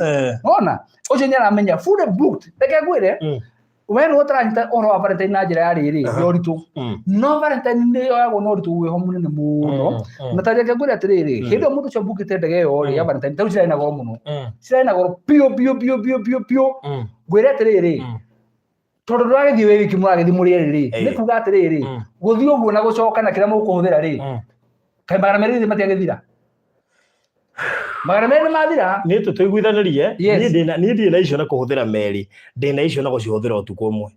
S1: Wona? Ũcio nĩ aramenya fully booked. Reke ngwĩre, we nĩwe ũtaranyita ũhoro wa Valentine na njĩra ya rĩrĩ ya ũritũ. No Valentine nĩ yoyagwo na ũritũ wĩho mũnene mũno. Na ta reke ngwĩre atĩrĩrĩ, hĩndĩ ĩyo mũndũ ũcio mbukĩte ndege ĩyo rĩ ya Valentine, tarĩu cirarĩ na goro mũno. Cirarĩ na goro biũ biũ biũ biũ biũ biũ. Ngwĩre atĩrĩrĩ, tondũ ndũragĩthiĩ wĩ wiki mũragĩthiĩ mũrĩ erĩ rĩ, nĩ kuga atĩrĩrĩ, gũthiĩ ũguo na gũcoka na kĩrĩa mũkũhũthĩra rĩ, kaĩ 200 matiagĩthira? 200 nĩ mathira?
S2: Nĩ tũtũiguithanĩrie.
S1: Yes.
S2: Niĩ ndĩna niĩ ndirĩ na icio na kũhũthĩra merĩ, ndĩna icio na gũcihũthĩra ũtukũ ũmwe.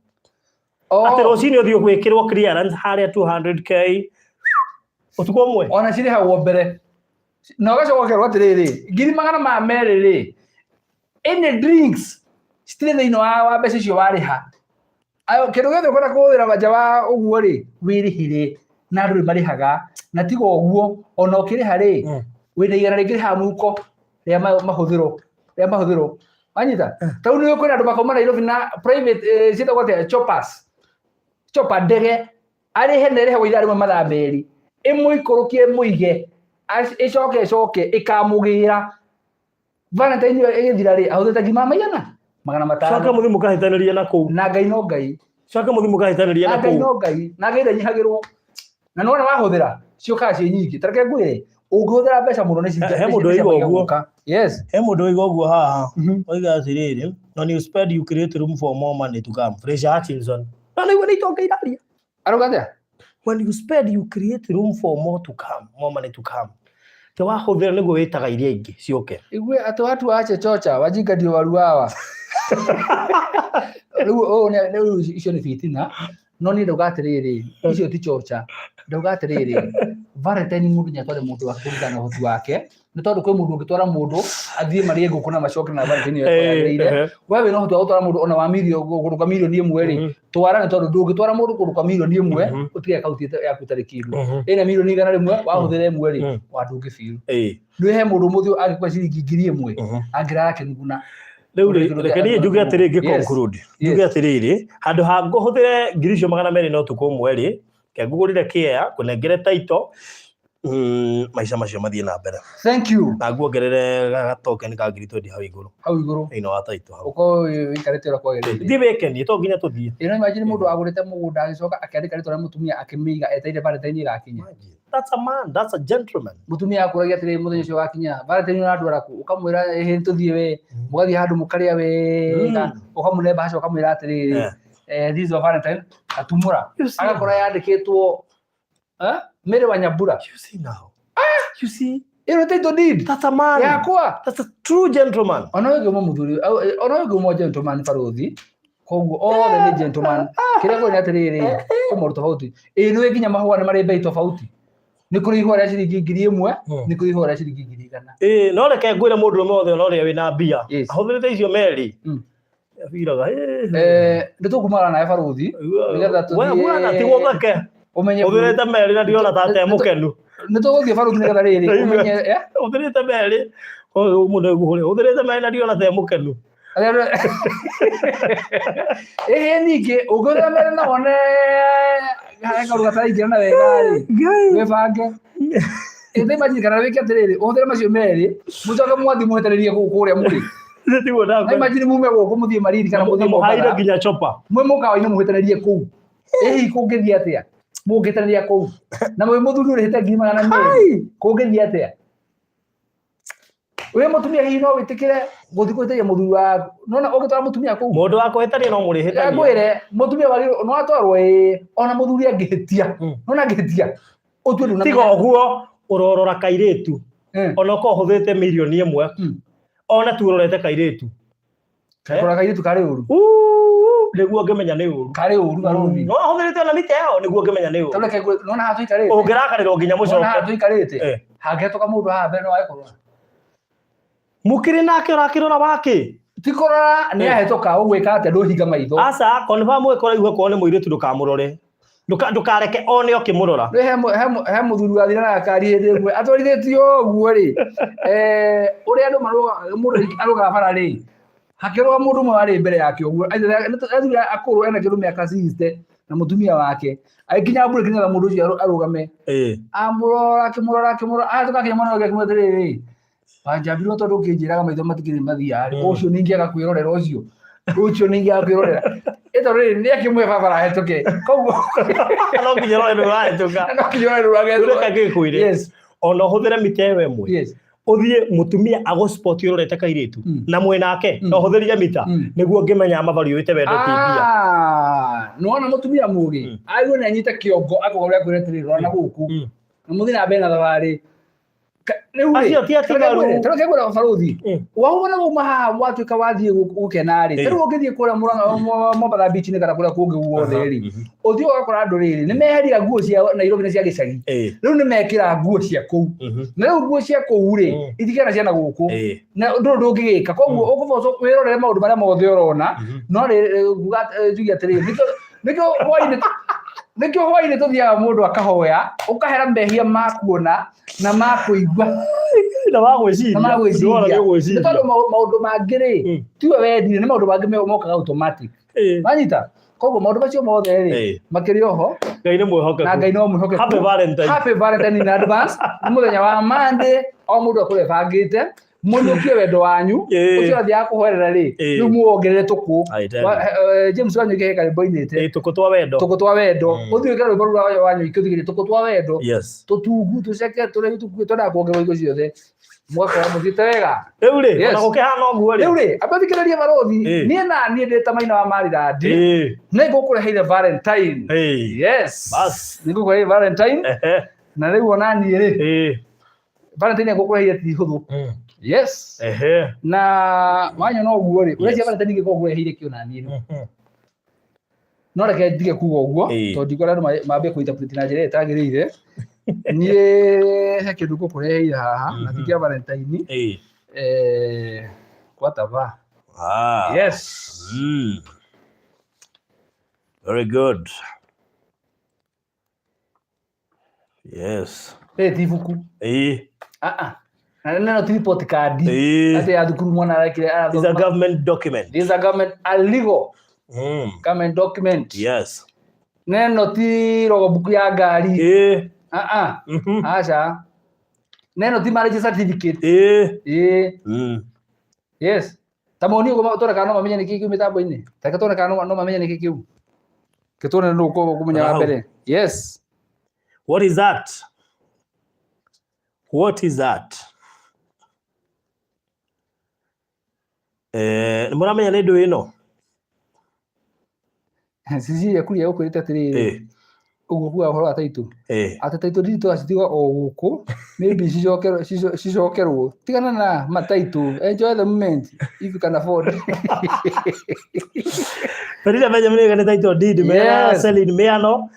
S1: Oh.
S2: Atĩ rũcinĩ ũthiĩ gwĩkĩrwo clearance harĩa 200K ũtukũ ũmwe.
S1: Ona cirĩhagwo mbere. Na ũgacoka ũkerwo atĩrĩrĩ, ngiri 200 rĩ, any drinks citirĩ thĩinĩ wa mbeca icio warĩha. Ayo, kĩndũ gĩothe ũkwenda kũhũthĩra nja wa ũguo rĩ, wĩrĩhĩre. Na andũ nĩ marĩhaga. Na tiga ũguo, ona ũkĩrĩha rĩ, wĩna 100 rĩngĩ rĩhaha mũhuko rĩa mahũthĩro, rĩa mahũthĩro. Wanyita? Tarĩu nĩ kwĩna andũ makauma Nairobi na private, ciĩtagwo atĩa, choppers. Chopper, ndege. Arĩhe na ĩrĩhagwo ithaa rĩmwe mathaa merĩ. Ĩmũikũrũkie ĩmũige, ĩcoke ĩcoke ĩkamũgĩra. Valentine ĩyo ĩgĩthira rĩ, ahũthĩrĩte ngiri maigana? 500.
S2: Coka mũthiĩ mũkahĩtanĩria na kũu.
S1: Na Ngai no Ngai.
S2: Coka mũthiĩ mũkahĩtanĩria
S1: Na
S2: na
S1: Ngai
S2: kũu.
S1: no Ngai. Na Ngai ndanyihagĩrwo. Na nĩwona wahũthĩra, ciũkaga ciĩ nyingĩ. Ta reke ngwĩre, ũngĩhũthĩra mbeca mũno nĩ
S2: He mũndũ
S1: nĩ
S2: oiga
S1: ciambagia
S2: ũguo.
S1: gũka. Yes.
S2: He mũndũ oiga ũguo haha. Oiga atĩrĩrĩ, when you spend you create room for more money to come. Fraser Hutchinson. Na nĩguo nĩ itonga iraria.
S1: Arauga atĩa?
S2: When you spend you create room for more to come, more money to come. Te wahũthĩra nĩguo wĩtaga iria ingĩ ciũke.
S1: Igue atĩ watu waache chocha, wajinga ndio waruawa. Rĩu ũũ nĩ rĩu icio nĩ fitina. No niĩ ndauga atĩrĩrĩ, icio ti chocha. Ndauga atĩrĩrĩ, Valentine mũndũ nĩ atware mũndũ wake kũringana na ũhoti wake. Nĩ tondũ kwĩ mũndũ ũngĩtwara mũndũ athiĩ marĩe ngũkũ na macoke na Valentine ĩyo yagĩrĩire. We wĩna ũhoti wa gũtwara mũndũ ona wa mirioni kũndũ kwa mirioni 1 rĩ, twara, nĩ tondũ ndũngĩtwara mũndũ kũndũ kwa mirioni 1 ũtige akaunti yaku ĩtarĩ kĩndũ. Ĩna mirioni 100 wahũthĩra 1 rĩ, wa ndũngĩ feel. Nĩ he mũndũ ũmũthĩ angĩkua ciringi 1000 angĩrara akĩnuguna.
S2: Rĩu rĩ, reke niĩ njuge atĩrĩ ngĩ conclude. Njuge atĩrĩrĩ, handũ ha ngũhũthĩre ngiri icio 200 na ũtukũ ũmwe rĩ, ke ngũgũrĩre kĩea, ngũnengere title, maica macio mathiĩ na mbere.
S1: Thank you.
S2: Na nguongerere gatoken ka ngiri twendi hau igũrũ.
S1: Hau igũrũ.
S2: Thĩinĩ wa title hau.
S1: Ũkorwo wĩikarĩte ũrĩa kwagĩrĩire.
S2: Thiĩ wĩkenie, to nginya tũthiĩ.
S1: Ĩno imagine mũndũ agũrĩte mũgũnda agĩcoka akĩandĩka rĩtwa rĩa mũtumia akĩmĩiga etereire Valentine ĩgakinya.
S2: That's a man, that's a gentleman.
S1: Mũtumia akũragia atĩrĩrĩ mũthenya ũcio wakinya, Valentine ũrandwara kũ? Ũkamwĩra ĩhĩ tũthiĩ we, mũgathiĩ handũ mũkarĩa wega, ũkamũne mbaca ũkamwĩra atĩrĩrĩ, this is your Valentine, atumũra.
S2: You see
S1: Agakora yandĩkĩtwo, Mary wa Nyambura.
S2: You see now. You see?
S1: Ĩno title deed.
S2: That's a man.
S1: Yakwa.
S2: That's a true gentleman.
S1: Ona ũyũ ũngĩ mũthuri, ona ũyũ ũngĩ gentleman barũthi. Koguo othe nĩ gentleman. Kĩrĩa ngwĩra nĩ atĩrĩrĩ, kwĩ maũndũ tofauti. Ĩĩ nĩ nginya mahũa nĩ marĩ bei tofauti. Nĩ kũrĩ ihũa rĩa ciringi 1000, nĩ kũrĩ ihũa rĩa ciringi 100,000.
S2: Ĩĩ, no reke ngwĩre mũndũ ũmwe wothe ona ũrĩa wĩna mbia.
S1: Yes.
S2: Ahũthĩrĩte icio merĩ. Abiraga,
S1: Nĩ tũkumagara nawe barũthi, nĩgetha
S2: We
S1: tũthiĩ
S2: bwana, tigwo ũtheke.
S1: Ũmenye
S2: Ũthĩrĩte merĩ na ndirona ta te mũkenu.
S1: Nĩ tũgũthiĩ barũthi nĩgetha rĩrĩ, ũmenye, eh?
S2: Ũthĩrĩte merĩ. Ũyũ mũndũ egũhũrĩra. Ũthĩrĩte merĩ na ndirona ta e mũkenu.
S1: Ĩhĩ ningĩ, ũngĩhũthĩra merĩ na wone harĩa kaũndũ gataraingĩrana wega rĩ, wĩbange. Ĩ imagine kana wĩke atĩrĩrĩ, ũhũthĩre macio merĩ, mũcoke mwathiĩ mũhĩtanĩrie kũu kũrĩa mũrĩ.
S2: Tiguo
S1: Na imagine mume gũkũ mũthiĩ Malindi kana mũthiĩ
S2: Mũhaire
S1: Mombatha.
S2: nginya chopper.
S1: Mwĩ mũkawa-inĩ mũhĩtanĩrie kũu. Ĩ hihi kũngĩthiĩ atĩa? Mũngĩhĩtanĩria kũu. Na mwĩ mũthuri ũrĩhĩte ngiri 200. Kũngĩthiĩ atĩa? Wĩ mũtumia hihi no wĩtĩkĩre gũthiĩ kũhĩtĩria mũthuri waku? Nĩwona ũngĩtwara mũtumia kũu?
S2: Mũndũ wa kũhĩtania no mũrĩhĩtania.
S1: Ngwĩre, mũtumia wagĩrĩirwo no atwarwo ĩĩ, ona mũthuri angĩhĩtia. Nĩwona angĩhĩtia? Ũtue ndũnamenya.
S2: Tiga ũguo, ũrorora kairĩtu. Ona ũkorwo ũhũthĩrĩte mirioni 1. Ona tu ũrorete kairĩtu.
S1: Kũrora kairĩtu karĩ ũru.
S2: Uu, nĩguo ngĩmenya nĩ ũru.
S1: Karĩ ũru barũthi.
S2: No ahũthĩrĩte ona mita ĩyo nĩguo ngĩmenya nĩ ũru.
S1: Tondũ reke ngwĩre, nĩwona haha tũikarĩte?
S2: Ũngĩrakarĩrwo nginya
S1: Nĩwona haha
S2: mũcoke.
S1: tũikarĩte? Hangĩhetũka mũndũ haha mbere no wage kũrora.
S2: Mũkĩrĩ nake ũrakĩrora wakĩ?
S1: Ti kũrora, nĩ ahetũka, ũgwĩka atĩa? Ndũhinga maitho.
S2: Aca, confirm ũgĩkora igwe korwo nĩ mũirĩtu ndũkamũrore. Ndũkareke one ũkĩmũrora.
S1: Rĩ he mũthuri wathire na gakari hĩndĩ ĩmwe atwarithĩtio ũguo rĩ, ũrĩa andũ marũga, mũndũ arũgaga bara rĩ, hakĩrũga mũndũ ũmwe warĩ mbere yake ũguo, athuri akũrũ ena kĩndũ mĩaka 60 na mũtumia wake, agĩkinya mburĩki nĩgetha mũndũ ũcio arũgame. Amũrora, akĩmũrora, akĩmũrora, ahĩtũka akĩmũrora akĩmwĩra atĩrĩrĩ, wanjambirwo tondũ ũkĩnjĩraga maitho matikĩrĩ mathiaga rĩ, ũcio ningĩaga kwĩrorera ũcio, ũcio ningĩaga kwĩrorera. Ĩ tondũ rĩrĩ nĩ akĩmũhe barabara ahĩtũke, koguo
S2: No nginya ũrore nĩ ũrahĩtũka.
S1: No nginya ũrore nĩ ũrahĩtũka.
S2: Reke ngĩkwĩre. Ona ũhũthĩre mita ĩyo ĩmwe. Ũthiĩ mũtumia agũspot ũrorete kairĩtu na mwĩnake na ũhũthĩrire mita nĩguo ngĩmenya mabariũĩte wendo ti mbia.
S1: Nĩwona mũtumia mũgĩ agĩrĩirwo nĩ anyite kĩongo akũgarũre akwĩre atĩrĩrĩ rora na gũkũ na mũthiĩ na mbere na thabarĩ. Rĩu rĩ,
S2: Acio ti atigaru.
S1: ta reke ngwĩre barũthi, wauma na wauma haha watuĩka wathiĩ gũkena rĩ, ta rĩu ũngĩthiĩ kũrĩa Mombatha beach-inĩ kana kũrĩa kũngĩ guothe rĩ, ũthiĩ ũgakora andũ rĩrĩ nĩ meheria nguo cia Nairobi na cia gĩcagi, rĩu nĩ mekĩra nguo cia kũu, na rĩu nguo cia kũu rĩ itikĩra ciana gũkũ, na ndũrĩ ũndũ ũngĩgĩka, koguo ũkũboco wĩrorere maũndũ marĩa mothe ũrona, no rĩ nguga njuge atĩrĩrĩ, nĩkĩo hwainĩ tũthiaga mũndũ akahoya, ũkahera mehia ma kuona na ma kũigua
S2: Na ma gwĩciria.
S1: Na ma gwĩciria.
S2: Ndĩrona nĩ ũgwĩciria.
S1: Nĩ tondũ maũndũ mangĩ rĩ, tiwe wendire, nĩ maũndũ mangĩ mokaga automatic. Wanyita? Koguo maũndũ macio mothe rĩ, makĩrĩ oho.
S2: Ngai nĩ mwĩhokeku.
S1: Na Ngai no mwĩhokeku.
S2: Happy Valentine.
S1: Happy Valentine in advance. Nĩ mũthenya wa Monday, o mũndũ akorwo ebangĩte. Mũiyũkie wendo wanyu. Ũcio athiaga kũhoerera rĩ, rĩu muongerere tũkũ.
S2: I tell you.
S1: James Wanyũike he karwĩmbo ainĩte.
S2: Tũkũ twa wendo.
S1: Tũkũ twa wendo. Ũthiĩ wĩkĩre rwĩmbo rũu rwa Wanyũike ũthikĩrĩrie tũkũ twa wendo. Tũtungu, tũceke, tũrĩa tũkuĩ, twendaga kuongererwo hingo ciothe. Mũgakorwo mũthiĩte wega.
S2: Rĩu rĩ, ona gũkĩhana ũguo rĩ.
S1: Rĩu rĩ, amba thikĩrĩrie barũthi. Niĩ na niĩ ndĩ ta Maina wa Maridadi. Nĩ ngũkũreheire Valentine. Yes.
S2: Bas.
S1: Nĩ ngũkũreheire Valentine. Na rĩu ona niĩ rĩ. Valentine ngũkũreheire ti hũthũ. Yes. Na wanyona ũguo rĩ, ũreciria Valentine ingĩkorwo ngũreheire kĩ ona niĩ rĩ? No reke ndige kuga ũguo, tondũ ndikwenda andũ mambie kũ-interpret na njĩra ĩrĩa ĩtagĩrĩire. Niĩ he kĩndũ ngũkũreheire haha, na ti kĩa Valentine. Kwataba. Yes.
S2: Very good. Yes.
S1: Rĩrĩ ti ibuku. Ah, ah. Na neno ti report card. Atĩ ya thukuru mwana arekire
S2: It's a
S1: arathoma.
S2: government document.
S1: This is a government, a legal government document. Neno ti logbook ya ngari. Ah, ah. Aca. Neno ti marriage certificate. Yes. Ta moni ũguo tuone kana no mamenye nĩkĩ kĩu mĩtambo-inĩ. Ta reke tuone kana no mamenye nĩkĩ kĩu. Ke tuone nũ ũkũmenya wa
S2: Hau.
S1: mbere. Yes.
S2: What is that? What is that? Nĩ mũramenya nĩ ndũ ĩno?
S1: Cecilia Kuria gũkwĩrĩte atĩrĩrĩ, ũguo kuga ũhoro wa taitũ. Atĩ taitũ nditũ acitiga o gũkũ, maybe cicokerwo. Tigana na mataitũ, enjoy the moment if you can afford.
S2: Farida Benjamin nĩ title deed mena
S1: Yes.
S2: Celine Miano,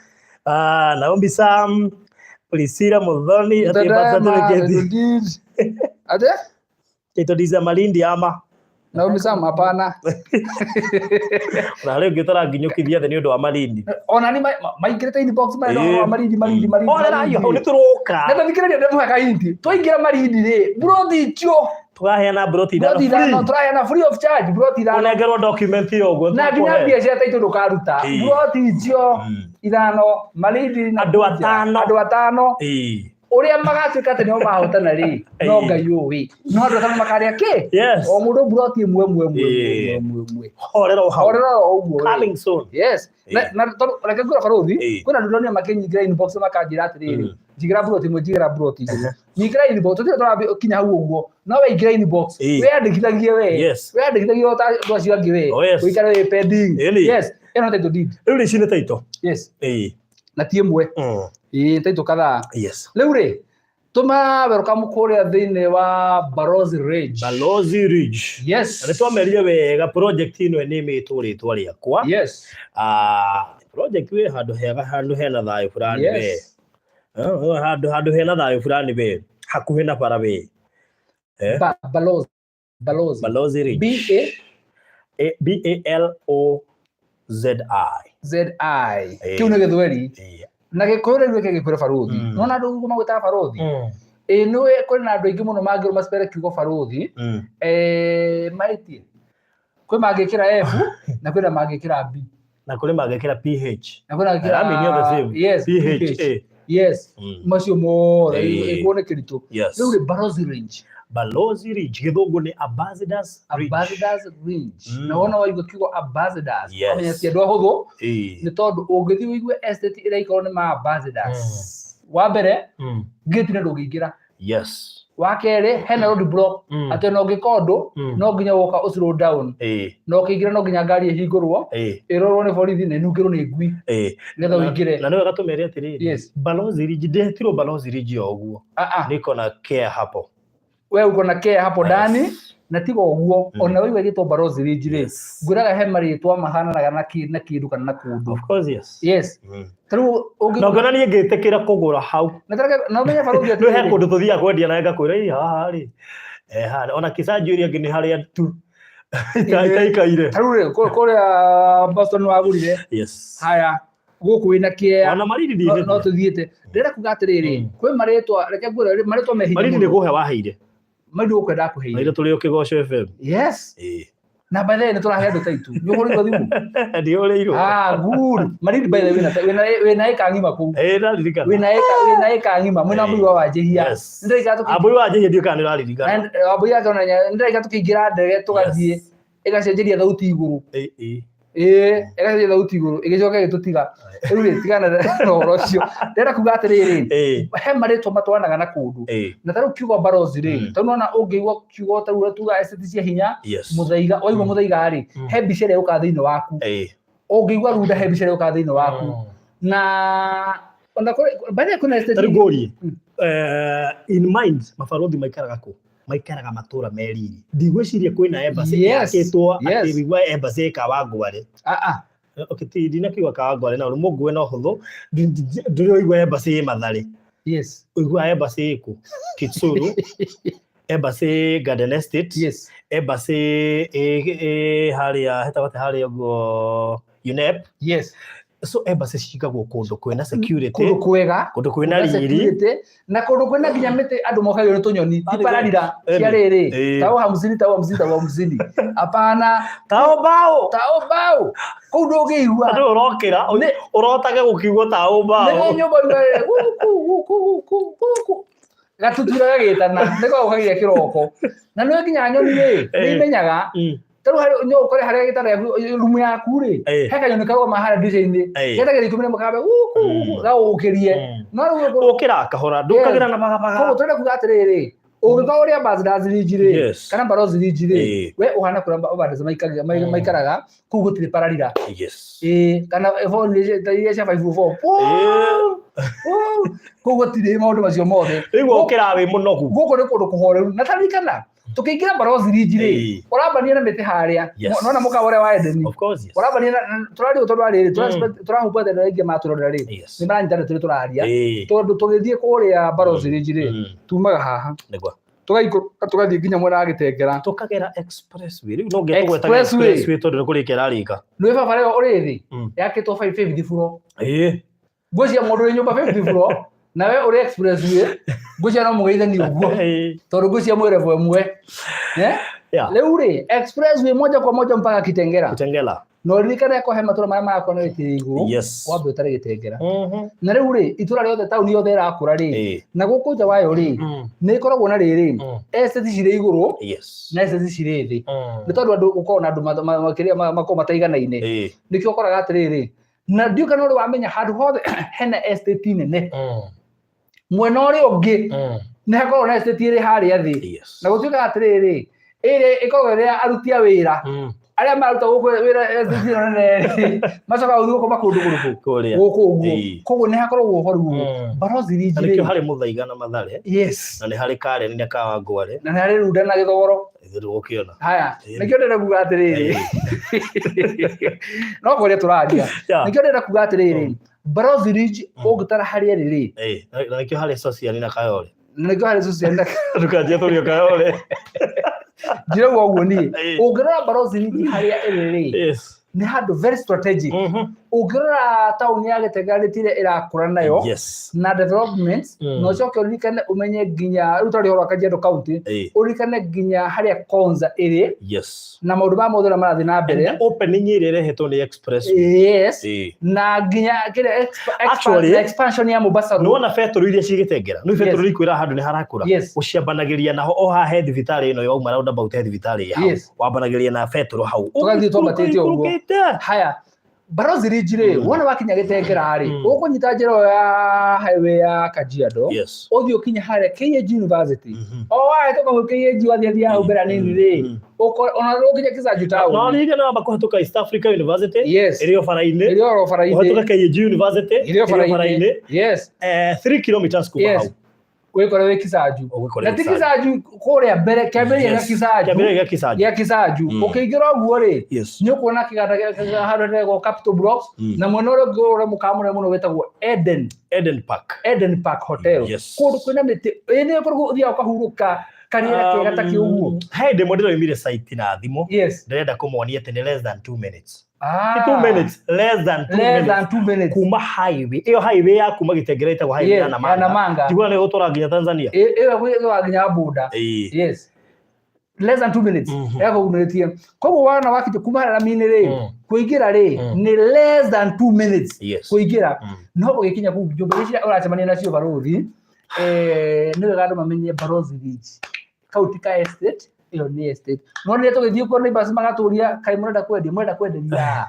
S2: Naomi Sam, Priscilla Muthoni, atĩ
S1: Tadama,
S2: birth certificate.
S1: title deed. Ate?
S2: Title deed za Malindi ama.
S1: Naomi Sam, hapana.
S2: Na rĩu ngĩtara nginyũkithia thĩ nĩ ũndũ wa Malindi.
S1: Ona nĩ maingĩrĩte inbox marenda ũhoro wa Malindi, Malindi, Malindi,
S2: Orera
S1: Malindi.
S2: yo, hau nĩ tũroka.
S1: Na tathikĩrĩria ndĩmũhe kahinti. Twaingĩra Malindi rĩ, mburoti icio.
S2: Tũraheana mburoti ithano
S1: Mburoti ithano,
S2: free.
S1: tũraheana free of charge, mburoti ithano.
S2: Ũnengerwo document ĩyo ũguo.
S1: Na nginya
S2: tũkũhe.
S1: mbia cia taitũ ndũkaruta. Mburoti icio ithano, Malindi na
S2: Andũ
S1: Juja.
S2: atano.
S1: Andũ atano. Ũrĩa magatuĩka atĩ nĩo mahotana rĩ, no Ngai ũĩ. No andũ atano makarĩa kĩ? O mũndũ mburoti ĩmwe, ĩmwe, ĩmwe, ĩmwe, ĩmwe, ĩmwe.
S2: Horera o hau.
S1: Horera o ũguo, ĩ.
S2: Coming soon.
S1: Yes. Na tondũ reke ngwĩre barũthi, kwĩna andũ ndonire makĩnyingĩra inbox makanjĩra atĩrĩrĩ, njigĩra mburoti ĩmwe, njigĩra mburoti igĩrĩ. Nyingĩra inbox, tũtirĩ tũrakinya hau ũguo, no we ingĩra inbox, wĩyandĩkithagie we. Wĩyandĩkithagie o ta andũ acio angĩ we. Ũikare wĩ pending. Yes. Ĩno nĩ title deed.
S2: Rĩu rĩ, ici nĩ title.
S1: Yes. Na ti ĩmwe. Title kadhaa. Rĩu rĩ, tũma welcome kũrĩa thĩinĩ wa Balozi Ridge.
S2: Balozi Ridge.
S1: Yes.
S2: Na nĩ twamerire wega project ĩno ĩnĩmĩtwo rĩtwa rĩakwa.
S1: Yes.
S2: Project wĩ handũ hega, handũ hena thayũ fulani we.
S1: Yes.
S2: Handũ hena thayũ fulani we. Hakuhĩ na bara we.
S1: Balozi. Balozi.
S2: Balozi Ridge.
S1: B A
S2: A, B A L O Z I.
S1: Z I.
S2: Ĩĩ.
S1: Kĩu nĩ gĩthweri.
S2: Ĩĩ.
S1: Na gĩkũyũ rĩu reke gĩkwĩre barũthi. Nona andũ ũguo magwĩtaga barũthi. Ĩĩ nĩũĩ kwĩna andũ aingĩ mũno mangĩrwo macipere kiugo barũthi. Mahĩtie. Kwĩ mangĩkĩra F na kwĩna mangĩkĩra B.
S2: Na kũrĩ mangĩkĩra PH.
S1: Na kwĩna mangĩkĩra
S2: I mean, all the same.
S1: Yes,
S2: PH,
S1: PH.
S2: A.
S1: Yes. Macio mothe ĩkuo nĩ kĩritũ.
S2: Yes.
S1: Rĩu rĩ Balozi Range.
S2: Balozi Ridge gĩthũngũ nĩ Ambassadors Ridge.
S1: Ambassadors Range. Na wona waigua kiugo ambassadors, ũkamenya ti andũ ahũthũ, nĩ tondũ ũngĩthiĩ ũigue estate ĩrĩa ikorwo nĩ ma ambassadors. Wa mbere, gate nĩ ndũngĩingĩra. Wa kerĩ, hena road block, atĩ ona ũngĩka ũndũ, no nginya woka ũ slow down. Na ũkĩingĩra no nginya ngari ĩhingũrwo, ĩrorwo nĩ borithi na ĩnungĩrwo nĩ ngui, nĩgetha ũingĩre.
S2: Na nĩ wega tũmere atĩrĩrĩ. Balozi Ridge ndĩhetirwo Balozi Ridge o ũguo.
S1: Ah, ah.
S2: Niko na care hapo.
S1: We uko na care hapo ndani, na tiga ũguo, ona waigua ĩgĩtwo Balozi Ridge rĩ, ngwĩraga he marĩtwa mahananaga na na kĩndũ kana na kũndũ.
S2: Of course, yes.
S1: Yes. Ta rĩu ũngĩ
S2: Na ũngĩona niĩ ngĩtĩkĩra kũgũra hau.
S1: Na tareke na ũmenye barũthi
S2: Nĩ he
S1: atĩrĩrĩ.
S2: kũndũ tũthiaga kwendia na ngakwĩra ĩ haha rĩ. Haha ona kĩcanji ũrĩa ũngĩ nĩ harĩa tu. Itaikaire.
S1: Ta rĩu rĩ, kũrĩa Boston wagũrire.
S2: Yes.
S1: Haya, gũkũ wĩna kĩea.
S2: Ona Marindi
S1: No
S2: ndihĩtie.
S1: tũthiĩte. Ndĩrenda kuga atĩrĩrĩ, kwĩ marĩtwa, reke ngwĩre, marĩtwa me hinya
S2: Marindi nĩ
S1: mũno.
S2: kũhe waheire.
S1: Marindi gũkũ ndakũheire.
S2: Na ira tũrĩ o Kĩgoco FM.
S1: Yes. Na by the way, nĩ tũrahe andũ ta itu. Nĩ ũhũrĩirwo thimũ?
S2: Ndihũrĩirwo.
S1: Ah, good. Marindi by the way, wĩna ĩka ng'ima kũu.
S2: Ĩĩ, ndaririkana.
S1: Wĩna ĩka ng'ima, mwĩna Mbui wa Wanjĩhia.
S2: Yes.
S1: Nĩndĩraikara tũkĩ-
S2: Ambui wa Wanjĩhia ndiũĩ kana nĩũraririkana.
S1: Na Wambui yake ona nĩndĩraikara tũkĩingĩra ndege tũgathiĩ, ĩgacenjeria thauti igũrũ.
S2: Ĩĩ.
S1: Ĩĩ, ĩgacenjeria thauti igũrũ, ĩgĩcoka ĩgĩtũtiga. Rĩu rĩ, tigana na ũhoro ũcio. Ndĩrenda kuga atĩrĩrĩ, he marĩtwa matwaranaga na kũndũ. Na ta rĩu kiugo Balozi rĩ, ta rĩu nĩwona ũngĩigua kiugo ta rĩu tuga estate cia hinya, Mũthaiga, waigua Mũthaiga rĩ, he mbica ĩrĩa yũkaga thĩinĩ waku. Ũngĩigua Runda he mbica ĩrĩa yũkaga thĩinĩ waku. Na ona kũrĩ, by the way, kwĩna estate
S2: Ta rĩu ngũrie, in mind, mabarũthi maikaraga kũ? Maikaraga matũra me riri. Ndigwĩciria kwĩna embassy yakĩtwo atĩ wĩigua embassy ĩ Kawangware.
S1: Ah, ah.
S2: Okay, ti ndinakiuga Kawangware na mũngue no hũthũ. Ndũrĩ ũigua embassy ĩ Mathare. Ũiguaga embassy ĩ kũ? Kitsuru. Embassy Garden Estate. Embassy ĩ harĩa hetagwo atĩa harĩa ũguo UNEP. So embassy cigagwo kũndũ kwĩna security.
S1: Kũndũ kwega.
S2: Kũndũ kwĩna riri.
S1: Security. Na kũndũ kwĩna nginya mĩtĩ andũ mokagio nĩ tũnyoni. Ti pararira cia rĩrĩ. Tao hamsini, tao hamsini, tao hamsini. Hapana.
S2: Tao bao.
S1: Tao bao. Kũu ndũngĩigua.
S2: Andũ ũrokĩra, ũrotage gũkiugwo tao bao.
S1: Nĩ nyũmba yuga guku, guku, guku, guku. Gatutura gagĩtana, nĩko gũkagia kĩroko. Na nĩ nginya nyoni rĩ, nĩ imenyaga. Ta rĩu harĩ no ũkore harĩa gĩtanda gĩaku, rumu yaku rĩ, he kanyoni karũgama harĩa ndirica-inĩ. Getagĩra ikũmi na ĩmwe kambe guku, guku, gagũkĩrie. No rĩu ũkũ-
S2: Ũkĩra kahora, ndũkagĩra na magabaga.
S1: Koguo tũrenda kuga atĩrĩrĩ, ũngĩkorwo ũrĩ Ambassadors Ridge rĩ, kana Balozi Ridge rĩ, we ũhana kũrĩa ambassadors maikaraga, kũu gũtirĩ pararira. Ĩĩ, kana ta iria cia 504. Kũu gũtirĩ maũndũ macio mothe.
S2: Rĩu ũkĩra wĩ mũnogu.
S1: Gũkũ nĩ kũndũ kũhoreru. Na taririkana, tũkĩingĩra Balozi Ridge rĩ, ũrambania na mĩtĩ harĩa. Nona mũkawa ũrĩa wa Edeni.
S2: Of course, yes.
S1: Ũrambania na, tũrarĩo tondũ wa rĩrĩ, tũrahũmbwo atĩ andũ aingĩ matũrorera rĩ, nĩ maranyita nĩ tũrĩ tũraria. Tondũ tũgĩthiĩ kũrĩa Balozi Ridge rĩ, tumaga haha.
S2: Nĩguo.
S1: Tũgaikũrũka tũgathiĩ nginya mwena wa Gĩtengera.
S2: Tũkagera expressway. Rĩu no nginya tũgwetage
S1: Expressway.
S2: expressway tondũ nĩ kũrĩka ĩrarĩka.
S1: Nĩ barabara ĩyo ũrĩ thĩ, yakĩtwo fifth floor. Ngwĩciria mũndũ wĩ nyũmba fifth floor, nawe ũrĩ expressway, ngwĩciria no mũgeithanie ũguo. Tondũ ngwĩciria mwĩ level ĩmwe. Rĩu rĩ, expressway moja kwa moja mpaka Kitengela.
S2: Kitengela.
S1: Na ũririkane ko he matũra marĩa marakũra na gĩtĩ igũrũ, wambe ũtare Gĩtengera. Na rĩu rĩ, itũra rĩothe, taũni yothe ĩrakũra rĩ, na gũkũ nja wayo rĩ, nĩ ĩkoragwo na rĩrĩ, estate cirĩ igũrũ, na estate cirĩ thĩ. Nĩ tondũ andũ gũkoragwo na andũ makĩria makoragwo mataiganaine. Nĩkĩo ũkoraga atĩrĩrĩ, na ndiũĩ kana ũrĩ wamenya handũ hothe hena estate nene. Mwena ũrĩa ũngĩ, nĩ hakoragwo na estate ĩrĩ harĩa thĩ. Na gũtuĩkaga atĩrĩrĩ, ĩrĩa ĩkoragwo ĩrĩ ya aruti a wĩra, arĩa mararuta gũkũ wĩra estate ĩno nene rĩ, macokaga gũthiĩ gũkoma kũndũ kũrĩkũ?
S2: Kũrĩa.
S1: Gũkũ ũguo. Koguo nĩ hakoragwo ũhoro ũguo. Balozi Ridge
S2: Na nĩkĩo
S1: rĩ.
S2: harĩ Mũthaiga na Mathare. Na nĩ harĩ Karen na Kawangware.
S1: Na nĩ harĩ Runda na Gĩthogoro.
S2: Ithuĩ tũgũkĩona.
S1: Haya, nĩkĩo ndĩrenda kuga atĩrĩrĩ. No kũrĩa tũraria. Nĩkĩo ndĩrenda kuga atĩrĩrĩ. Balozi Ridge ũngĩtara harĩa ĩrĩ rĩ.
S2: Na nĩkĩo harĩ Sosiani na Kayole.
S1: Na nĩkĩo harĩ Sosiani na
S2: Ndũkanjie tũrio Kayole.
S1: Njirauga ũguo niĩ. Ũngĩrora Balozi Ridge harĩa ĩrĩ rĩ. Nĩ handũ very strategic. Ũngĩrora taũni ya Gĩtengera rĩtire ĩrakũra nayo na developments, na ũcoke ũririkane ũmenye nginya rĩu twarĩ ũhoro wa Kajiado County, ũririkane nginya harĩa Konza ĩrĩ na maũndũ ma mothe ũrĩa marathiĩ na mbere.
S2: And opening ĩrĩa ĩrehetwo nĩ express.
S1: Na nginya kĩrĩa
S2: Actually,
S1: expansion ya Mombasa Road.
S2: Nĩwona betũrũ iria ciĩ Gĩtengera, nĩ betũrũ ikwĩra handũ nĩ harakũra, ũciambanagĩria naho o haha he thibitarĩ ĩno yauma roundabout he thibitarĩ ĩ hau. Wambanagĩria na betũrũ hau.
S1: Tũgathiĩ twambatĩte ũguo.
S2: Ũikũrũkĩte.
S1: Haya, Barozi Ridge rĩ, wona wakinya Gĩtengera rĩ, ũkũnyita njĩra ĩyo ya highway ya Kajiado, ũthiĩ ũkinye harĩa KAG University. O wahĩtũka hau KAG wathiĩ thiĩ hau mbere hanini rĩ, ona ũkinya Kisaju
S2: No
S1: town.
S2: ririkana wamba kũhetũka East Africa University ĩrĩ o bara-inĩ,
S1: Ĩrĩ oro bara-inĩ.
S2: ũhetũke KAG University
S1: Ĩrĩ o bara-inĩ.
S2: 3 kilometers kuma hau.
S1: Wĩkore wĩ Kisaju.
S2: Ũgwĩkore
S1: Na
S2: wĩ
S1: ti
S2: Kisaju.
S1: Kisaju kũrĩa mbere, kĩambĩrĩria gĩa Kisaju.
S2: Kĩambĩrĩria gĩa Kisaju.
S1: Gĩa Kisaju. Ũkĩingĩra ũguo rĩ, nĩ ũkuona kĩganda handũ hetagwo Capital Blocks, na mwena ũrĩa ũngĩ ũrĩa mũkawa mũnene mũno wĩtagwo Eden.
S2: Eden Park.
S1: Eden Park Hotel. Kũndũ kwĩna mĩtĩ. Ĩ nĩ kũndũ ũthiaga ũkahurũka karĩera kega ta kĩu ũguo.
S2: He hĩndĩ ĩmwe ndĩroimire site na thimũ. Ndĩrenda kũmonia atĩ nĩ less than 2 minutes. 2 minutes, less than 2
S1: Less
S2: minutes.
S1: than 2 minutes.
S2: Kuma highway. Ĩyo highway ya kuma Gĩtengera ĩtagwo highway ya
S1: Ya
S2: Namanga.
S1: Namanga.
S2: Njiguaga nĩ ĩgũtwara nginya Tanzania.
S1: Ĩyo ĩgũtwara nginya border. Less than 2 minutes. Ĩgakũgunĩtie. Koguo wona wakinya kuma harĩa rami-inĩ rĩ, kũingĩra rĩ, nĩ less than 2 minutes kũingĩra. No ũgĩkinya kũu nyũmba iria ũracemania nacio barothi, nĩ wega andũ mamenye Barozi Ridge. Kau ti ka estate, ĩyo nĩ estate. No rĩrĩa tũgĩthiĩ kuo neighbors magatũria kaĩ mũrenda kwendia, mũrenda kwenderia.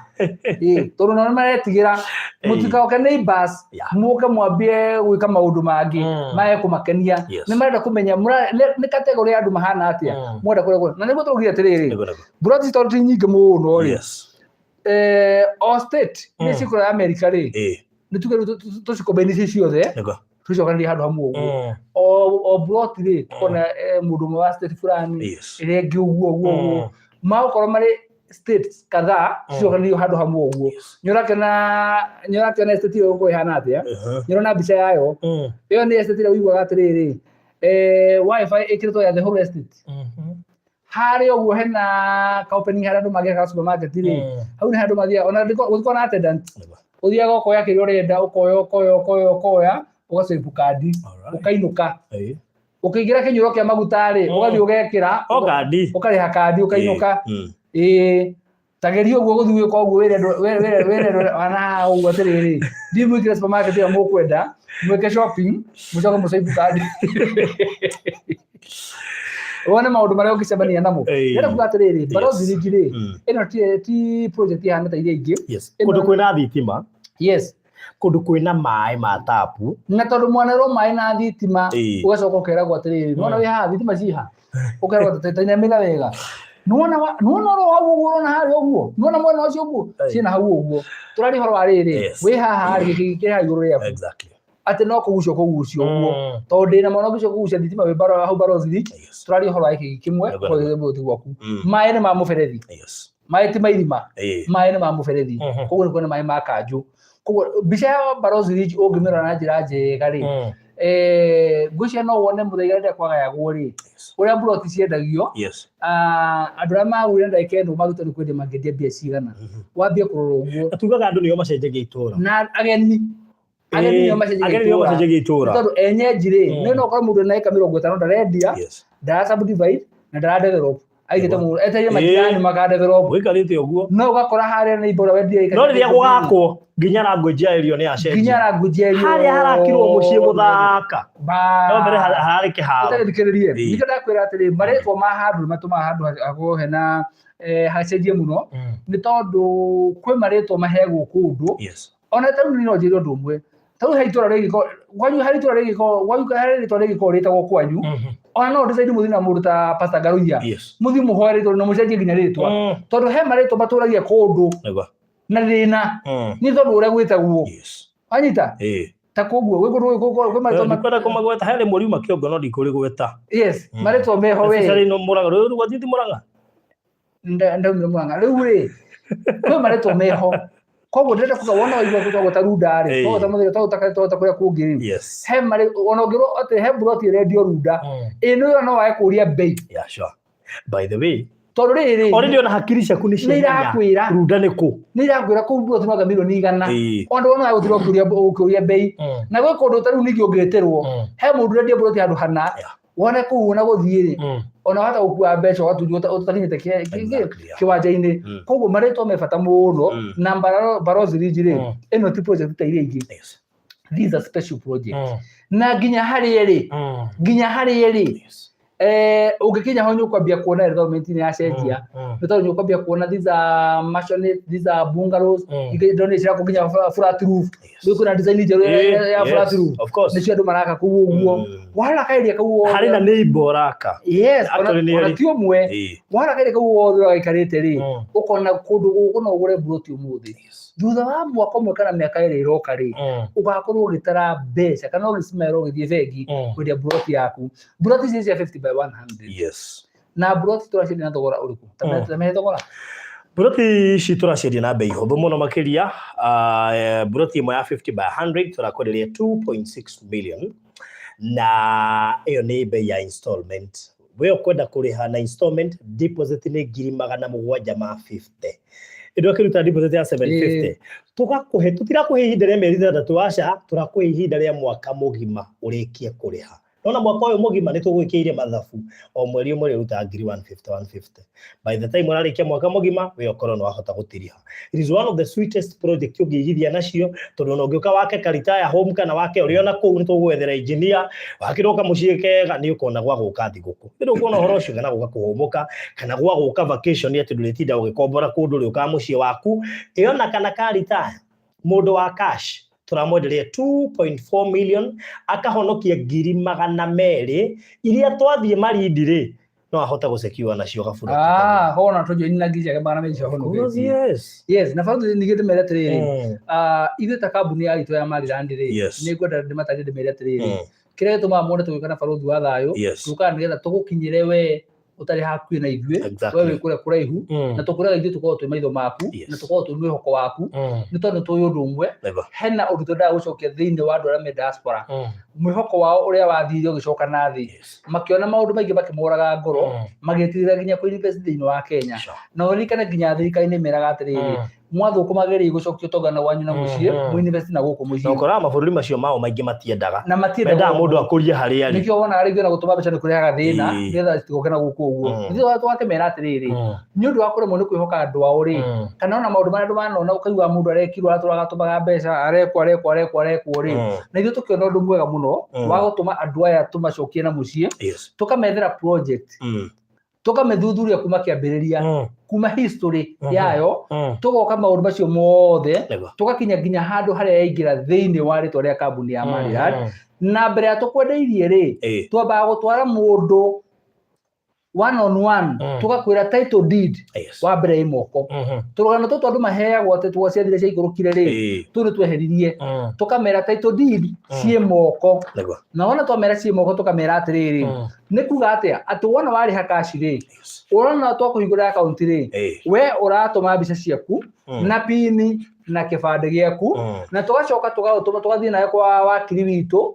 S1: Tondũ nao nĩ maretigĩra mũtikoke neighbors mũke mwambie gwĩka maũndũ mangĩ mae kũmakenia. Nĩ marenda kũmenya nĩ category ya andũ mahana atĩa. Mwenda kũrĩa kũrĩa. Na nĩguo tũraugire atĩrĩrĩ, broti tondũ ti nyingĩ mũno rĩ. O state iria cikũrĩa America rĩ, nĩ tuge rĩu tũcikombaini ci ciothe, tũcokanĩrie handũ hamwe ũguo. O plot rĩ, tukona mũndũ ũmwe wa state fulani, ĩrĩa ĩngĩ ũguo ũguo ũguo. Magũkorwo marĩ states kadhaa cicokanĩrĩirio handũ hamwe ũguo. Nĩũrakĩona estate ĩyo ũguo ĩhana atĩa? Nĩũrona mbica yayo? Ĩyo nĩ estate ĩrĩa ũiguaga atĩrĩrĩ, wifi ĩkĩrĩtwo ya the whole estate. Harĩa ũguo hena ka opening harĩa andũ mangĩaka supermarket rĩ, hau nĩ handũ mathiaga, ona gũtikoragwo na attendant. Ũthiaga ũkoya kĩrĩa ũrenda, ũkoya, ũkoya, ũkoya, ũkoya, ũgacĩbu kandi, ũkainũka. Ũkĩingĩra kĩnyuĩro kĩa maguta rĩ, ũgathiĩ ũgekĩra,
S2: O kandi.
S1: ũkarĩha kandi, ũkainũka. Ta geria ũguo gũthiĩ gwĩka ũguo wĩre andũ, wĩre, wĩre, wĩre andũ ana haha ũguo atĩrĩrĩ, thiĩ mũingĩre supermarket ĩyo mũkwenda, mwĩke shopping, mũcoke mũcĩbu kandi. Wone maũndũ marĩa ũngĩcemania namo. Ndĩrenda kuga atĩrĩrĩ, Barozi Ridge rĩ, ĩno ti project ĩhana ta iria ingĩ. Ĩno
S2: Kũndũ kwĩna thitima. Kũndũ kwĩna maĩ ma tapu.
S1: Na tondũ mwanerwo maĩ na thitima, ũgacoka ũkeragwo atĩrĩrĩ, nĩwona wĩ haha thitima ciha? Ũkeragwo atĩ ta inamĩra wega. Nĩwona nĩwona oro hau ũguo ũrona harĩa ũguo? Nĩwona mwena ũcio ũguo? Ciĩna hau ũguo. Tũraria ũhoro wa rĩrĩ, wĩ haha rĩ, gĩkĩ kĩrĩ haha igũrũ rĩaku. Atĩ no kũgucio kũgucio ũguo. Tondũ ndĩna mwana ũngĩcio kũgucia thitima wĩ hau Barozi Ridge, tũraria ũhoro wa gĩkĩ kĩmwe, ũguo gĩkĩ ti gwaku. Maĩ nĩ ma mũberethi. Maĩ ti ma irima. Maĩ nĩ ma mũberethi. Koguo nĩ kuona maĩ ma kanjũ. Koguo mbica ya Barozi Ridge ũngĩmĩrora na njĩra njega rĩ, ngwĩciria no wone mũthaiga rĩrĩa kwagayagwo rĩ, ũrĩa mburoti ciendagio, andũ arĩa magũrire ndagĩka ĩno maruta nĩ kwendia mangĩendia mbia cigana. Wambie kũrora ũguo.
S2: Na tugaga andũ nĩo macenjagia itũra.
S1: Na ageni. Ageni nĩo macenjagia
S2: Ageni nĩo
S1: itũra.
S2: macenjagia itũra.
S1: Tondũ enyenji rĩ, nĩ no ũkorwo mũndũ ena ĩka mĩrongo ĩtano ndarendia, ndara subdivide na ndara develop. Aigĩte mũndũ, etereire majirani maka develop.
S2: Ũikarĩte ũguo.
S1: No ũgakora harĩa nĩ imbora wendia ĩka
S2: No rĩrĩa
S1: mĩrongo ĩrĩ.
S2: gũgakwo nginya language ya area nĩ yacenjia.
S1: Nginya language ya area.
S2: Harĩa harakirwo mũciĩ mũthaka.
S1: Ba.
S2: No mbere hararĩ kĩharo.
S1: Ũtarĩ thikĩrĩrie. Nĩkĩo ndakwĩra atĩrĩ, marĩtwa ma handũ nĩ matũmaga handũ hakorwo hena, hacenjie mũno. Nĩ tondũ kwĩ marĩtwa maheagwo kũndũ. Ona ta rĩu niĩ no njĩre ũndũ ũmwe. Ta rĩu he itũra rĩngĩkorwo, kwanyu harĩ itũra rĩngĩkorwo, kwanyu harĩ rĩtwa rĩngĩkorwo rĩtagwo kwanyu. Ona no decide mũthiĩ na mũndũ ta Pastor Ngaruiya. Mũthiĩ mũhoe rĩtwa na mũcenjie nginya rĩtwa. Tondũ he marĩtwa matũragia kũndũ na thĩna. Nĩ tondũ ũrĩa gwĩtagwo. Wanyita? Ta koguo, gwĩ kũndũ gwĩ kũndũ, gwĩ marĩtwa ma-
S2: Ndikwenda kũmagweta, he rĩmwe riuma kĩongo no ndikũrĩgweta.
S1: Marĩtwa meho we.
S2: Especially no Mũrang'a, rũĩ rũu wathiĩte Mũrang'a?
S1: Ndaumire Mũrang'a. Rĩu rĩ, kwĩ marĩtwa meho. Koguo ndĩrenda kuga wona waigua gwĩtagwo ta Runda rĩ, twagweta mũthenya, twagweta karĩ, twagweta kũrĩa kũngĩ rĩ. He marĩ, ona ũngĩrwo atĩ he mburoti ĩrendio Runda, ĩ nĩ ũyũ no wage kũria bei.
S2: Yeah, sure. By the way,
S1: Tondũ rĩrĩ,
S2: Already ona hakiri ciaku nĩ
S1: nĩ
S2: ciamenya
S1: irakwĩra,
S2: Runda nĩ kũ.
S1: Nĩ irakwĩra kũu mburoti no milioni 100. Ona ndũrona gũtirwo ũkĩũria mbei. Na gwĩ kũndũ ta rĩu ningĩ ũngĩtĩrwo, he mũndũ ũrendia mburoti handũ hana, wone kũu ona gũthiĩ rĩ, ona wahota gũkua mbeca ũgatunywo ũtakinyĩte kĩwanja-inĩ. Koguo marĩtwa me bata mũno. Na Barozi Ridge rĩ, ĩno ti project ta iria ingĩ. This is a special project. Na nginya harĩa ĩrĩ, nginya harĩa ĩrĩ, ũngĩkinya ho nĩ ũkwambia kuona development nĩ yacenjia, nĩ tondũ nĩ ũkwambia kuona these are mansionette, these are bungalows. Ingĩ ndona cirakwo nginya flat roof. Rĩu kwĩna design njerũ ya flat roof.
S2: Of course.
S1: Nĩcio andũ maraka kũu ũguo. Warora kaeria kau wothe,
S2: Harĩ na neighbor ũraka.
S1: Yes, ona
S2: Actually nĩ
S1: ona
S2: arĩ.
S1: ti ũmwe. Warora kaeria kau wothe ũrĩa gaikarĩte rĩ, ũkona kũndũ gũkũ no ũgũre mburoti ũmũthĩ, thutha wa mwaka ũmwe kana mĩaka 2 ĩroka rĩ, ũgakorwo ũgĩtara mbeca kana ũgĩcimera ũgĩthiĩ bengi kwendia mburoti yaku. Mburoti ici cia 50 by 100. Na mburoti tũraciendia na thogora ũrĩkũ? Ta mehe thogora.
S2: Mburoti ici tũraciendia na bei hũthũ mũno makĩria. Mburoti ĩmwe ya 50 by 100 tũrakwenderia 2.6 million, na ĩyo nĩ bei ya installment. We ũkwenda kũrĩha na installment, deposit nĩ 750,000. Ĩndũ akĩruta deposit ya 750, tũgakũhe, tũtirakũhe ihinda rĩa mĩeri 6, aca, tũrakũhe ihinda rĩa mwaka mũgima ũrĩkie kũrĩha. Nona mwaka ũyũ mũgima nĩ tũgwĩkĩire mathabu, o mweri ũmwe ũrĩrutaga ngiri 150 150. By the time ũrarĩkia mwaka mũgima, we ũkorwo nĩ wahota gũtiriha. It is one of the sweetest project ũngĩigithia nacio, tondũ ona ũngĩũka wake ka retire home kana wake ũrĩ ona kũu, nĩ tũgũgwethera engineer wakĩrwo kamũciĩ kega, nĩ ũkona gwa gũka thigũkũ, nĩ ndũkuona ũhoro ũcio, kana gũka kũhũmũka, kana gwa gũka vacation, atĩ ndũrĩtinda ũgĩkombora kũndũ, ũrĩũkaga mũciĩ waku. Ĩyo na kana ka retire, mũndũ wa cash tũramwenderia 2.4 million, akahonokia 200,000 iria twathiĩ Malindi rĩ, no ahote gũsecure nacio gaburoti.
S1: Ah, hona tũjoini na ngiri ciake 200 cio honoketie. Yes, na barũthi ningĩ ndĩmere atĩrĩrĩ, ah, ithuĩ ta kambuni ya itũ ya Maryland rĩ, nĩ ngwenda ndĩmatarĩrie, ndĩmere atĩrĩrĩ, kĩrĩa gĩtũmaga muone tũgĩũka na barũthi wa thayũ, tũkaga nĩgetha tũgũkinyĩre we ũtarĩ hakuhĩ na ithuĩ, we wĩ kũrĩa kũraihu, na tũkwĩraga ithuĩ tũkoragwo twĩ maitho maku, na tũkoragwo twĩ mwĩhoko waku, nĩ tondũ tũĩ ũndũ ũmwe, hena ũndũ twendaga gũcokia thĩinĩ wa andũ arĩa me diaspora, mwĩhoko wao ũrĩa wathire ũgĩcoka na thĩ, makĩona maũndũ maingĩ makĩmoraga ngoro, magĩtigĩra nginya kũ invest thĩinĩ wa Kenya. Na ũririkane nginya thirikari nĩ meraga atĩrĩrĩ, mwathũkũma geria gũcokia ũtonga na wanyu na mũciĩ, mũ invest na gũkũ
S2: Na
S1: mũciĩ.
S2: ũkoraga mabũrũri macio mao maingĩ matiendaga,
S1: Na matiendaga
S2: mendaga mũndũ akũrie harĩa arĩ.
S1: Nĩkĩo wonaga rĩngĩ ona gũtũma mbeca nĩ kũrehaga thĩna, nĩgetha citigoke na gũkũ ũguo. Nĩkĩo twakĩmera atĩrĩrĩ, nĩ ũndũ wa kũremwo nĩ kwĩhoka andũ ao rĩ, kana ona maũndũ marĩa andũ manona, ũkaigua mũndũ arekirwo, aratũraga atũmaga mbeca, arekwo, arekwo, arekwo, arekwo rĩ, na ithuĩ tũkĩona ũndũ mwega mũno wa gũtũma andũ aya tũmacokie na mũciĩ, tũkamethera project, tũkamĩthuthuria kuma kĩambĩrĩria, kuma history yayo, tũgoka maũndũ macio mothe, tũgakinya nginya handũ harĩa yaingĩra thĩinĩ wa rĩtwa rĩa kambuni ya Maryland. Na mbere ya tũkwendeirie rĩ, twambaga gũtwara mũndũ one on one, tũgakwĩra title deed wa mbere ĩ moko. Tũrũgano tũtũ andũ maheagwo atĩ twaciathire ciaikũrũkire rĩ, tũu nĩ tweheririe. Tũkamera title deed ciĩ moko. Na wona twamera ciĩ moko, tũkamera atĩrĩrĩ, nĩ kuga atĩa? Atĩ wona warĩha cash rĩ, ũrona twakũhingũrĩra akaunti rĩ, we ũratũma mbica ciaku na pini na kĩbandĩ gĩaku, na tũgacoka tũgaũtũma, tũgathiĩ nayo kwa wakiri witũ,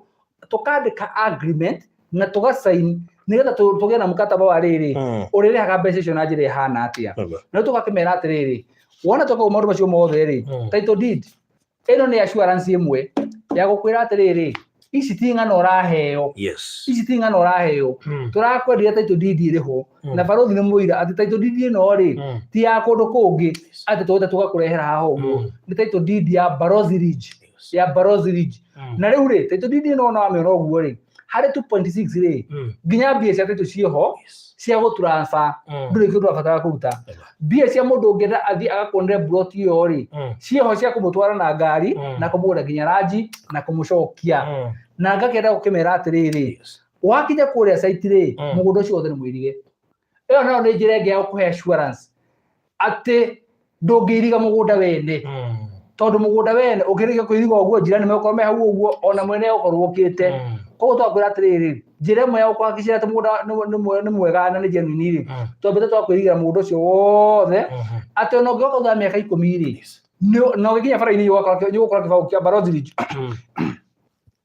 S1: tũkandĩka agreement na tũgasign, nĩgetha tũgĩe na mũkataba wa rĩrĩ, ũrĩrĩhaga mbeca icio na njĩra ĩhana atĩa. Na rĩu tũgakĩmera atĩrĩrĩ, wona tweka ũguo maũndũ macio mothe rĩ, title deed ĩno nĩ assurance ĩmwe ya gũkwĩra atĩrĩrĩ, ici ti ng'ano ũraheo. Ici ti ng'ano ũraheo. Tũrakwenderia title deed ĩrĩ ho, na barũthi nĩ mũira atĩ title deed ĩno rĩ, ti ya kũndũ kũngĩ atĩ tũgĩte tũgakũrehera haha ũguo. Nĩ title deed ya Barozi Ridge, ya Barozi Ridge. Na rĩu rĩ, title deed ĩno ona wamĩona ũguo rĩ, harĩ 2.6 rĩ, nginya mbia cia title ciĩho cia gũ transfer. Ndũrĩ kĩndũ ũrabatara kũruta. Mbia cia mũndũ ũngĩenda athiĩ agakuonere plot ĩyo rĩ, ciĩho cia kũmũtwara na ngari, na kũmũgũra nginya ranji na kũmũcokia. Na ngakĩenda gũkĩmera atĩrĩrĩ, wakinya kũrĩa site rĩ, mũgũnda ũcio wothe nĩ mũirige. Ĩyo nayo nĩ njĩra ĩngĩ ya gũkũhe assurance atĩ ndũngĩiriga mũgũnda wene, tondũ mũgũnda wene ũkĩrĩkia kũiriga ũguo, njirani megũkorwo me hau ũguo, ona mwene egũkorwo ũkĩte. Koguo twakwĩra atĩrĩrĩ, njĩra ĩmwe ya gũkũhakikicĩra atĩ mũgũnda nĩ mwega na nĩ genuine rĩ, twambĩte twakwĩrigĩra mũgũnda ũcio wothe, atĩ ona ũngĩoka thutha wa mĩaka 10 rĩ, na ũgĩkinya bara-inĩ nĩ ũgũkora kĩbaũ kĩa Barozi Ridge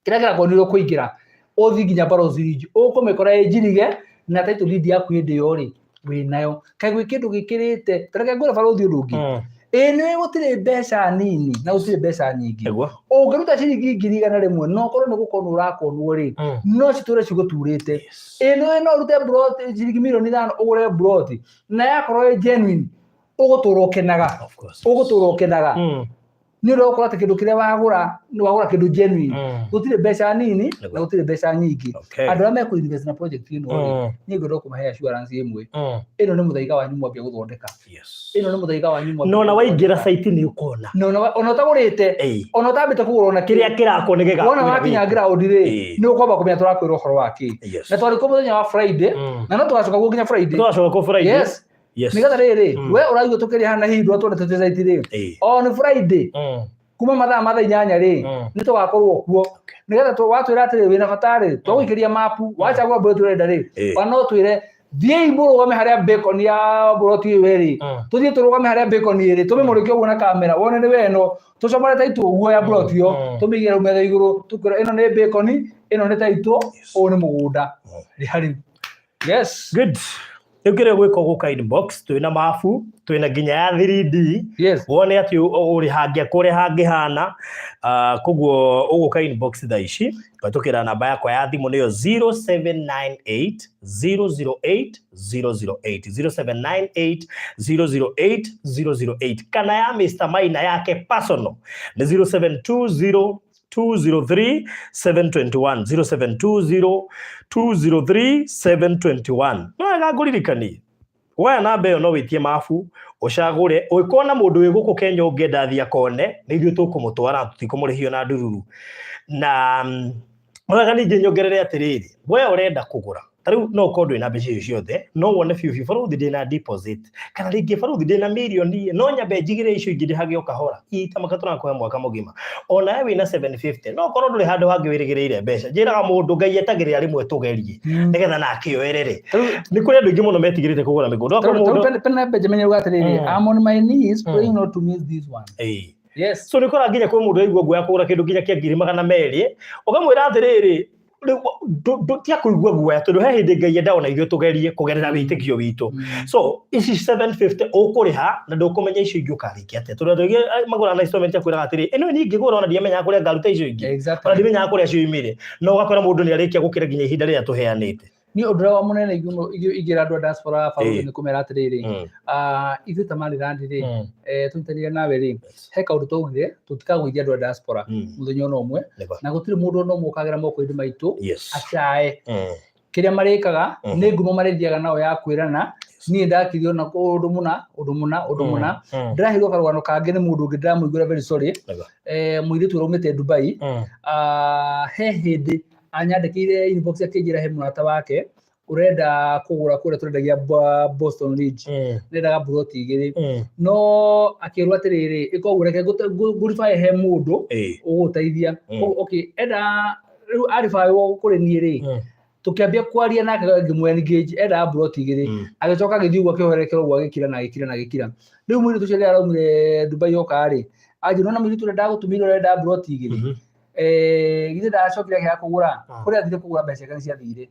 S1: kĩrĩa kĩrakuonire kũingĩra, ũthiĩ nginya Barozi Ridge ũkũmĩkora ĩ njirige, na title deed yaku hĩndĩ ĩyo rĩ. Wĩnayo kaĩ gwĩ kĩndũ gĩkĩrĩte? Tareke ngwĩre barũthi ũndũ ũngĩ. Ĩĩ, nĩ gũtirĩ mbeca nini na gũtirĩ mbeca nyingĩ. Ũngĩruta ciringi 100,000 na ũkorwo nĩ gũkonwo ũrakonwo rĩ, no citũre cigũturĩte. Ĩĩ, nĩ no ũrute mburoti ciringi 5 mirioni ũgũre mburoti na yakorwo ĩ genuine ũgũtũra ũkenaga.
S2: Of course.
S1: Ũgũtũra ũkenaga nĩ ũndũ wa gũkorwo atĩ kĩndũ kĩrĩa wagũra nĩ wagũra kĩndũ genuine. Gũtirĩ mbeca nini na gũtirĩ mbeca nyingĩ. Andũ arĩa mekũ invest na project ĩno rĩ, niĩ ngwenda kũmahe assurance ĩmwe. Ĩno nĩ mũthaiga wanyu mwambia gũthondeka. Ĩno nĩ mũthaiga wanyu mwambia
S2: No na waingĩra
S1: gũthondeka.
S2: site nĩ ũkona.
S1: Na ona ũtagũrĩte, ona ũtambĩte kũgũra ona
S2: kĩrĩa kĩrakwo nĩ gĩgakwĩra
S1: wona wakinya
S2: wĩkũ.
S1: ground rĩ, nĩ ũkwamba kũmenya tũrakwĩra ũhoro wa kĩ. Na twarĩ kuo mũthenya wa Friday, na no tũgacoka kuo nginya Friday.
S2: Tũgacoka kũ Friday.
S1: Yes.
S2: Yes.
S1: Nĩgetha rĩrĩ, we ũraigua tũkĩrĩ hana hihi ndwatwonete twĩ site rĩ, on Friday kuma mathaa ma thaa 8 rĩ, nĩ tũgakorwo kuo nĩgetha watwĩra atĩrĩ wĩna bata rĩ, twagũikĩria mapu, wacagũra mbũroti ũrenda rĩ, ona no twĩre thiĩi mũrũgame harĩa bacon ya mburoti ĩyo ĩrĩ, tũthiĩ tũrũgame harĩa bacon ĩrĩ, tũmĩmũrĩke ũguo na kamera wone nĩ we ĩno, tũcomore taitũ ũguo ya mburoti ĩyo, tũmĩige hau metha igũrũ, tũkwĩra ĩno nĩ bacon, ĩno nĩ taitũ, ũyũ nĩ mũgũnda. Rĩha rĩu. Yes.
S2: Good. Rĩu kĩrĩa gwĩka ũgũka inbox, twĩna mabu, twĩna nginya ya 3D. Wone atĩ ũrĩ hangĩ kũrĩa hangĩhana. Koguo ũgũka inbox thaa ici kũhetũkĩra namba yakwa ya thimũ nĩyo 0798 008 008, 0798 008 008, kana ya Mr. Maina yake personal nĩ 0720 203 721, 0720 203 721. No wega ngũririkanie woya namba ĩyo no wĩtie mabu ũcagũre. Ũngĩkorwo na mũndũ wĩ gũkũ Kenya ũngĩenda athiĩ akone, nĩ ithuĩ tũkũmũtwara, tũtikũmũrĩhio na ndururu. Na wega ningĩ nyongerere atĩrĩrĩ, we ũrenda kũgũra ta rĩu no ũkorwo ndũrĩ na mbeca icio ciothe, no wone biũ biũ barũthi ndĩna deposit, kana rĩngĩ barũthi ndĩna mirioni, no nyambe njigĩre icio ingĩ ndĩhage o kahora ita maka tũrakũhe mwaka mũgima. Ona we wĩna 750 no ũkorwo ndũrĩ handũ hangĩ wĩrĩgĩrĩire mbeca. Njĩraga mũndũ Ngai etagĩrĩra rĩmwe tũgerie nĩgetha nake oerere. Nĩ kũrĩ andũ aingĩ mũno metigĩrĩte kũgũra mĩgũnda. Okorwo mũndũ
S1: Pena Benjamin auga atĩrĩrĩ, I'm on my knees praying not to miss this one. Yes.
S2: So nĩ ũkoraga nginya kwĩ mũndũ aigua guoya kũgũra kĩndũ nginya kĩa 200,000, ũkamwĩra atĩrĩrĩ, rĩu tia kũigua guoya tondũ he hĩndĩ Ngai endaga ona ithuĩ tũgerie kũgerera wĩtĩkio witũ. So ici 750 ũkũrĩha na ndũkũmenya icio ingĩ ũkarĩkia atĩa, tondũ andũ aingĩ magũraga na installment akwĩraga atĩrĩ, ĩno niĩ ingĩgũra ona ndiamenyaga kũrĩa ngaruta icio ingĩ, ona ndimenyaga kũrĩa cioimire, na ũgakora mũndũ nĩ arĩkia gũkĩra nginya ihinda rĩrĩa tũheanĩte.
S1: Niĩ ũndũ ũrĩa wa mũnene ingĩra andũ a diaspora barũthi nĩ kũmera atĩrĩrĩ, ithuĩ ta Maryland rĩ, tũnyitanĩire nawe rĩ, he kaũndũ twaugire tũtikagũithia andũ a diaspora mũthenya ona ũmwe, na gũtirĩ mũndũ ona ũmwe ũkagera moko-inĩ maitũ acae. Kĩrĩa marĩkaga nĩ ngumo marĩthiaga nao ya kwĩrana, niĩ ndakirio na ũndũ mũna, ũndũ mũna, ũndũ mũna. Ndĩraheirwo karũgano kangĩ nĩ mũndũ ũngĩ ndĩramũiguĩra very sorry, mũirĩtu ũraumĩte Dubai. He hĩndĩ anyandĩkĩire inbox akĩnjĩra he mũrata wake ũrenda kũgũra kũrĩa tũrendagia Boston Ridge, nĩendaga mburoti 2, no akĩrwo atĩrĩrĩ, ĩka ũguo, reke ngũribae he mũndũ ũgũteithia. Okay, enda rĩu aribaĩrwo kũrĩ niĩ rĩ, tũkĩambia kwaria nake ngĩmũ engage, endaga mburoti 2. Agĩcoka agĩthiĩ ũguo akĩhorerekera ũguo, agĩkira na agĩkira na agĩkira. Rĩu mũirĩtu ũcio rĩrĩa araumire Dubai oka rĩ, anjĩra ona mũirĩtu ũrĩa ndagũtũmĩire ũrenda mburoti 2, githĩ ndacokire akĩaga kũgũra? Kũrĩa athire kũgũra mbeca ciake nĩ ciathire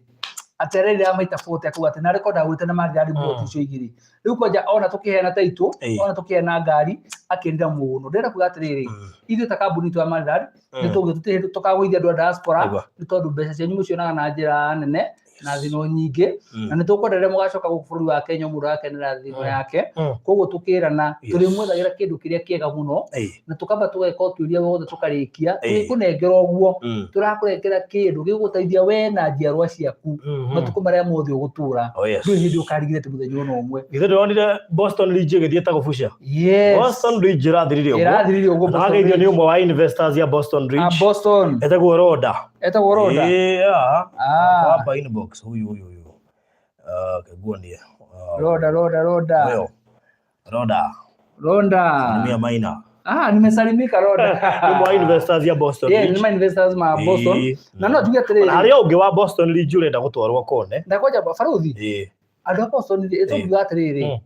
S1: atereire ya maita 40, akauga atĩ narĩ ko ndagũrĩte na Maryland mburoti icio 2. Rĩu kwanja ona tũkĩheana taitũ, ona tũkĩheana ngari, akĩrira mũno. Ndĩrenda kuga atĩrĩrĩ, ithuĩ ta kambuni itũ ya Maryland nĩ tũgĩ tũtirĩ hĩndĩ tũkagũithia andũ a diaspora, nĩ tondũ mbeca cianyu mũcionaga na njĩra nene na thino nyingĩ, na nĩ tũkwenda rĩrĩa mũgacoka gũkũ bũrũri wa Kenya mũndũ agakenera thino yake. Koguo tũkĩrana tũrĩmwethagĩra kĩndũ kĩrĩa kĩega mũno, na tũkamba tũgeka ũtuĩria wothe tũkarĩkia, tũgĩkũnengera ũguo, tũrakũnengera kĩndũ gĩgũgũteithia we na njiarwa ciaku matukũ marĩa mothe ũgũtũra. Ndũrĩ hĩndĩ ũkarigirete mũthenya ona ũmwe.
S2: Githĩ ndĩronire Boston Ridge ĩgĩthiĩ ta gũbucia?
S1: Yes.
S2: Boston Ridge ĩrathirire ũguo.
S1: Ĩrathirire ũguo
S2: Na
S1: Boston
S2: wageithio nĩ
S1: Ridge.
S2: ũmwe wa investors ya Boston Ridge.
S1: Boston.
S2: Etagwo Roda.
S1: Etagwo Roda.
S2: Ĩĩ, hapa inbox huyu huyu huyu. Keguonie.
S1: Roda, Roda, Roda.
S2: Huyo. Roda.
S1: Roda.
S2: Salimia Maina.
S1: Nimesalimika Roda.
S2: Nĩ ũmwe wa investors ya Boston
S1: Yeah,
S2: Ridge.
S1: nĩ ma investors ma Boston. Na no njuge atĩrĩrĩ.
S2: Ona harĩ ũngĩ wa Boston Ridge ũrenda gũtwarwo kone.
S1: Ndakwanja baruthi. Andũ a Boston rĩ, tũngiuga atĩrĩrĩ.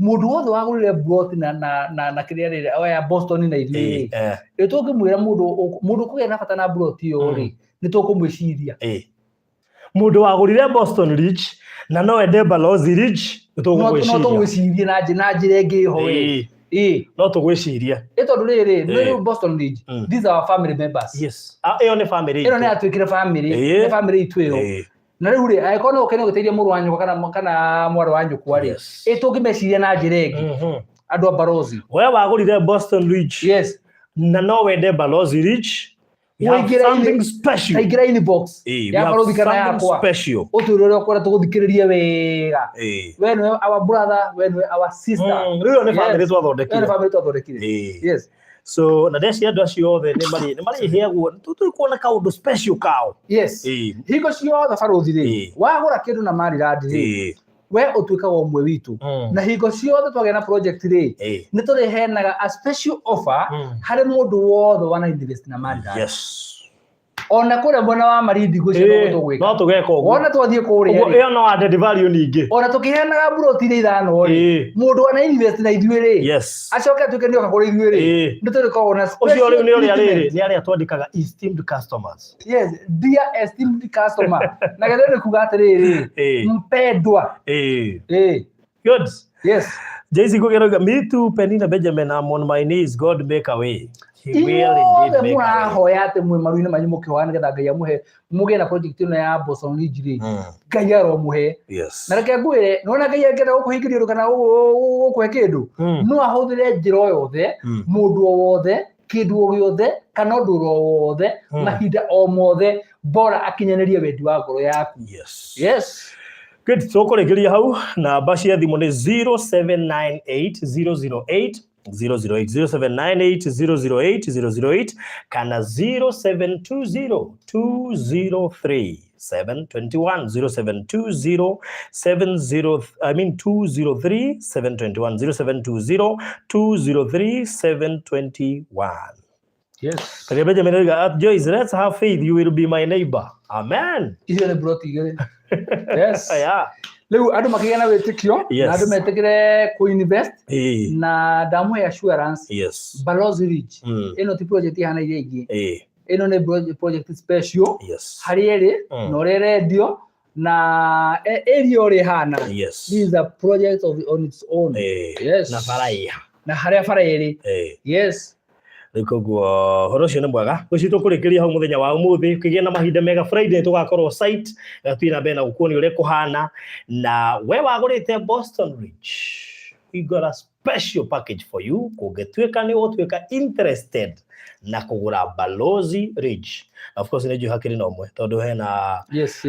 S1: Mũndũ wothe wagũrire plot na kĩrĩa rĩrĩ, oya Boston na ithuĩ rĩ. Ĩ tũngĩmwĩra mũndũ ũkũgĩa na bata na plot ĩyo rĩ, nĩ tũkũmwĩciria.
S2: Mũndũ wagũrire Boston Ridge na no ende Balozi Ridge, nĩ
S1: No no
S2: tũgũgwĩciria.
S1: Tũgwĩcirie na njĩra ĩngĩ ĩho ĩ.
S2: Ĩĩ,
S1: Ĩĩ.
S2: no tũgwĩcirie.
S1: Ĩ tondũ rĩrĩ,
S2: Ĩĩ.
S1: rĩu Boston Ridge, these are our family members.
S2: Yes. Ah, ĩyo nĩ family
S1: Ĩno nĩ
S2: itũ.
S1: yatuĩkire family,
S2: Ĩĩ.
S1: nĩ family itũ ĩyo. Na rĩu rĩ, angĩkorwo no ũkene gũteithia mũrũ wa nyũkwa kana mwarĩ wa nyũkwa rĩ, ĩ tũngĩmeciria na njĩra ĩngĩ andũ a Barozi.
S2: We wagũrire Boston Ridge na no wende Balozi Ridge, we have
S1: Ũingĩre
S2: something special.
S1: Taingĩra inbox
S2: We
S1: ya
S2: have
S1: Barozi kana
S2: something
S1: yakwa,
S2: special.
S1: ũtwĩre ũrĩa ũkwenda tũgũthikĩrĩrie wega. We nĩwe our brother, we nĩwe our sister.
S2: Rĩu ĩyo nĩ family
S1: Yes. Ĩyo
S2: twathondekire.
S1: nĩ family twathondekire. Yes.
S2: So na ndeciria andũ acio othe nĩ marĩheagwo, tũkuona kaũndũ special kao.
S1: Yes. Hingo ciothe barothi rĩ, wagũra kĩndũ na Maryland rĩ, we ũtuĩkaga ũmwe witũ, na hingo ciothe twagĩa na project rĩ, nĩ tũrĩheanaga a special offer harĩ mũndũ wothe wana invest na Maryland. Ona kũrĩa mwena wa Malindi gwĩcio noguo tũgwĩka.
S2: No tũgeka ũguo.
S1: Wona twathiĩ kũrĩa
S2: Ũguo
S1: rĩ,
S2: ĩyo no added value ningĩ.
S1: Ona tũkĩheanaga mburoti iria ithano rĩ, mũndũ wana invest na ithuĩ rĩ, acoke atuĩke nĩoka kũrĩ ithuĩ rĩ, nĩ tũrĩkoragwo na
S2: Ũcio rĩu nĩ ũrĩa
S1: treatment.
S2: rĩrĩ nĩ arĩa twandĩkaga esteemed customers.
S1: Yes, dear esteemed customer, na gethe nĩ kuga atĩrĩrĩ, mpendwa.
S2: Good.
S1: Yes.
S2: Jay-Z Ngugi, me too, Penina Benjamin, I'm on my knees. God make a way. He will indeed
S1: Inyuothe
S2: make a way.
S1: Mũrahoya atĩ mwĩ maru-inĩ manyu mũkĩhoya nĩgetha Ngai amũhe mũgĩe na project ĩno ya Boston Ridge rĩ, Ngai aromũhe. Na reke ngwĩre, nĩwona Ngai angĩenda gũkũhingĩria ũndũ kana gũkũhe kĩndũ, no ahũthĩre njĩra o yothe, mũndũ o wothe, kĩndũ o gĩothe, kana ũndũ o wothe, mahinda o mothe, bora akinyanĩrie wendi wa ngoro yaku. Yes.
S2: Good. Tũkũrĩkĩria hau. Namba cia thimũ nĩ 0798 008 008, 0798 008 008 kana 0720 203 721, 0720 70, I mean 203 721, 0720 203 721. Karibu Benjamin oiga, "Joyce, let's have faith, you will be my neighbor." Amen.
S1: Icio nĩ mburoti igĩrĩ, yes. Rĩu andũ makĩgĩa na wĩtĩkio na andũ metĩkĩre kũ-invest, na ndamũhe assurance, Balozi Ridge ĩno ti project ihana iria ingĩ. Ĩno nĩ project special harĩa ĩrĩ na ũrĩa ĩrendio na area ũrĩa ĩhana. This is a project of on its own. Yes.
S2: Na bara ĩha.
S1: Na harĩa bara ĩrĩ. Yes.
S2: Rĩu koguo ũhoro ũcio nĩ mwega. Ũcio tũkũrĩkĩria hau mũthenya wa ũmũthĩ. Kĩgĩe na mahinda mega. Friday tũgakorwo site na twĩ na mbere na gũkuonia ũrĩa kũhana. Na we wagũrĩte Boston Ridge, we got a special package for you kũngĩtuĩka nĩ ũgũtuĩka interested na kũgũra Balozi Ridge. Of course nĩ njũĩ hakĩrĩ na ũmwe tondũ hena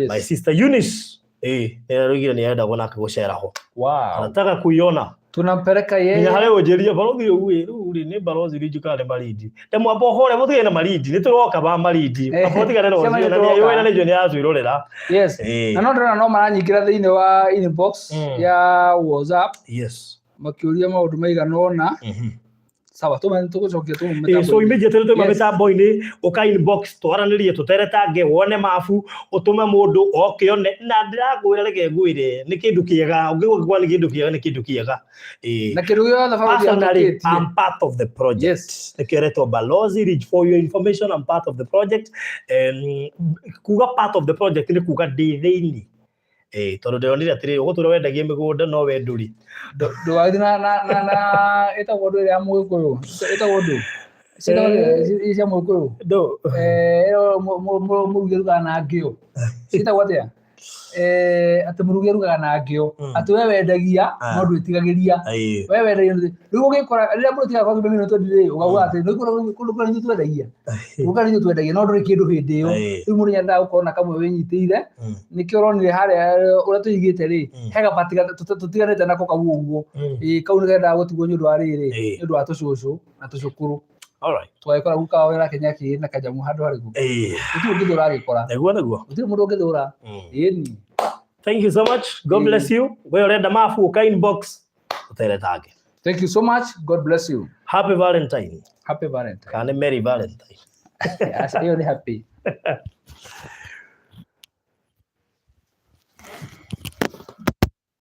S2: my sister Eunice, nĩ araugire nĩ arenda nake gũcera ho. Anataka kuiona.
S1: Tunampeleka
S2: Nginya
S1: yeye.
S2: Harĩa ũnjĩrie barothi rĩu ĩ, rĩu rĩ nĩ Balozi Ridge kana nĩ Malindi, ndamwamba ũhore mũtigane na Malindi, nĩ tũroka ba Malindi. Amba ũtigane na
S1: Ciama
S2: ũcio na
S1: nĩ tũroka.
S2: nĩ na nĩ njũĩ nĩ aratwĩrorera.
S1: Na no ndĩrona no maranyingĩra thĩinĩ wa inbox ya WhatsApp makĩũria maũndũ maigana ũna. Sawa, tũme tũgũcokia tũme.
S2: So immediately tũima mĩtambo-inĩ, ũka inbox twaranĩrie, tũteretange, wone mabu, ũtũme mũndũ oke one. Na ndĩrakwĩra, reke ngwĩre, nĩ kĩndũ kĩega. Ũngĩgwa gĩkwa nĩ kĩndũ kĩega, nĩ kĩndũ kĩega.
S1: Na kĩndũ gĩothe barothi
S2: Personally,
S1: atũkĩtie.
S2: I'm part of the project. Nĩkĩo ĩretwo Balozi Ridge. For your information, I'm part of the project. Kuga part of the project nĩ kuga ndĩ thĩinĩ. Tondũ ndĩronire atĩrĩrĩ, ũgũtũra wendagia mĩgũnda no we ndũrĩ.
S1: Ndũgathiĩ na ĩtagwo ndũ ĩrĩa ya mũgĩkũyũ, ĩtagwo ndũ, ciĩtagwo atĩa cia mũgĩkũyũ?
S2: Ndũ.
S1: Ĩyo mũrugi arugaga na ngĩo, ciĩtagwo atĩa? Atĩ mũrugi arugaga na ngĩo. Atĩ we wendagia no ndwĩtigagĩria. We wendagia, rĩu ũgĩkora rĩrĩa mũndũ tigakorwo kĩmwe twendi rĩ, ũkauga atĩ nĩ kũndũ kũrĩa ithuĩ twendagia, gũka nĩ ithuĩ twendagia no ndũrĩ kĩndũ hĩndĩ ĩyo. Rĩu mũndũ nĩendaga gũkorwo na kamwe wĩnyitĩire. Nĩkĩo ũronire harĩa ũrĩa tũigĩte rĩ, he gabati tũtiganĩte nako kau ũguo. Ĩĩ, kau nĩkendaga gũtigwo nĩ ũndũ wa rĩrĩ, nĩ ũndũ wa tũcũcũ na tũcũkũrũ. Tũgagĩkora guka wao nĩarakenia kĩ na kanyamũ handũ harĩkũ. Gũtirĩ ũngĩthũra agĩkora.
S2: Nĩguo nĩguo.
S1: Gũtirĩ mũndũ ũngĩthũra. Ĩni.
S2: Thank you so much. God bless you. We ũrenda mabu, ũka inbox ũteretange.
S1: Thank you so much. God bless you.
S2: Happy Valentine.
S1: Happy Valentine.
S2: Kana nĩ Merry Valentine.
S1: Aca, ĩyo nĩ happy.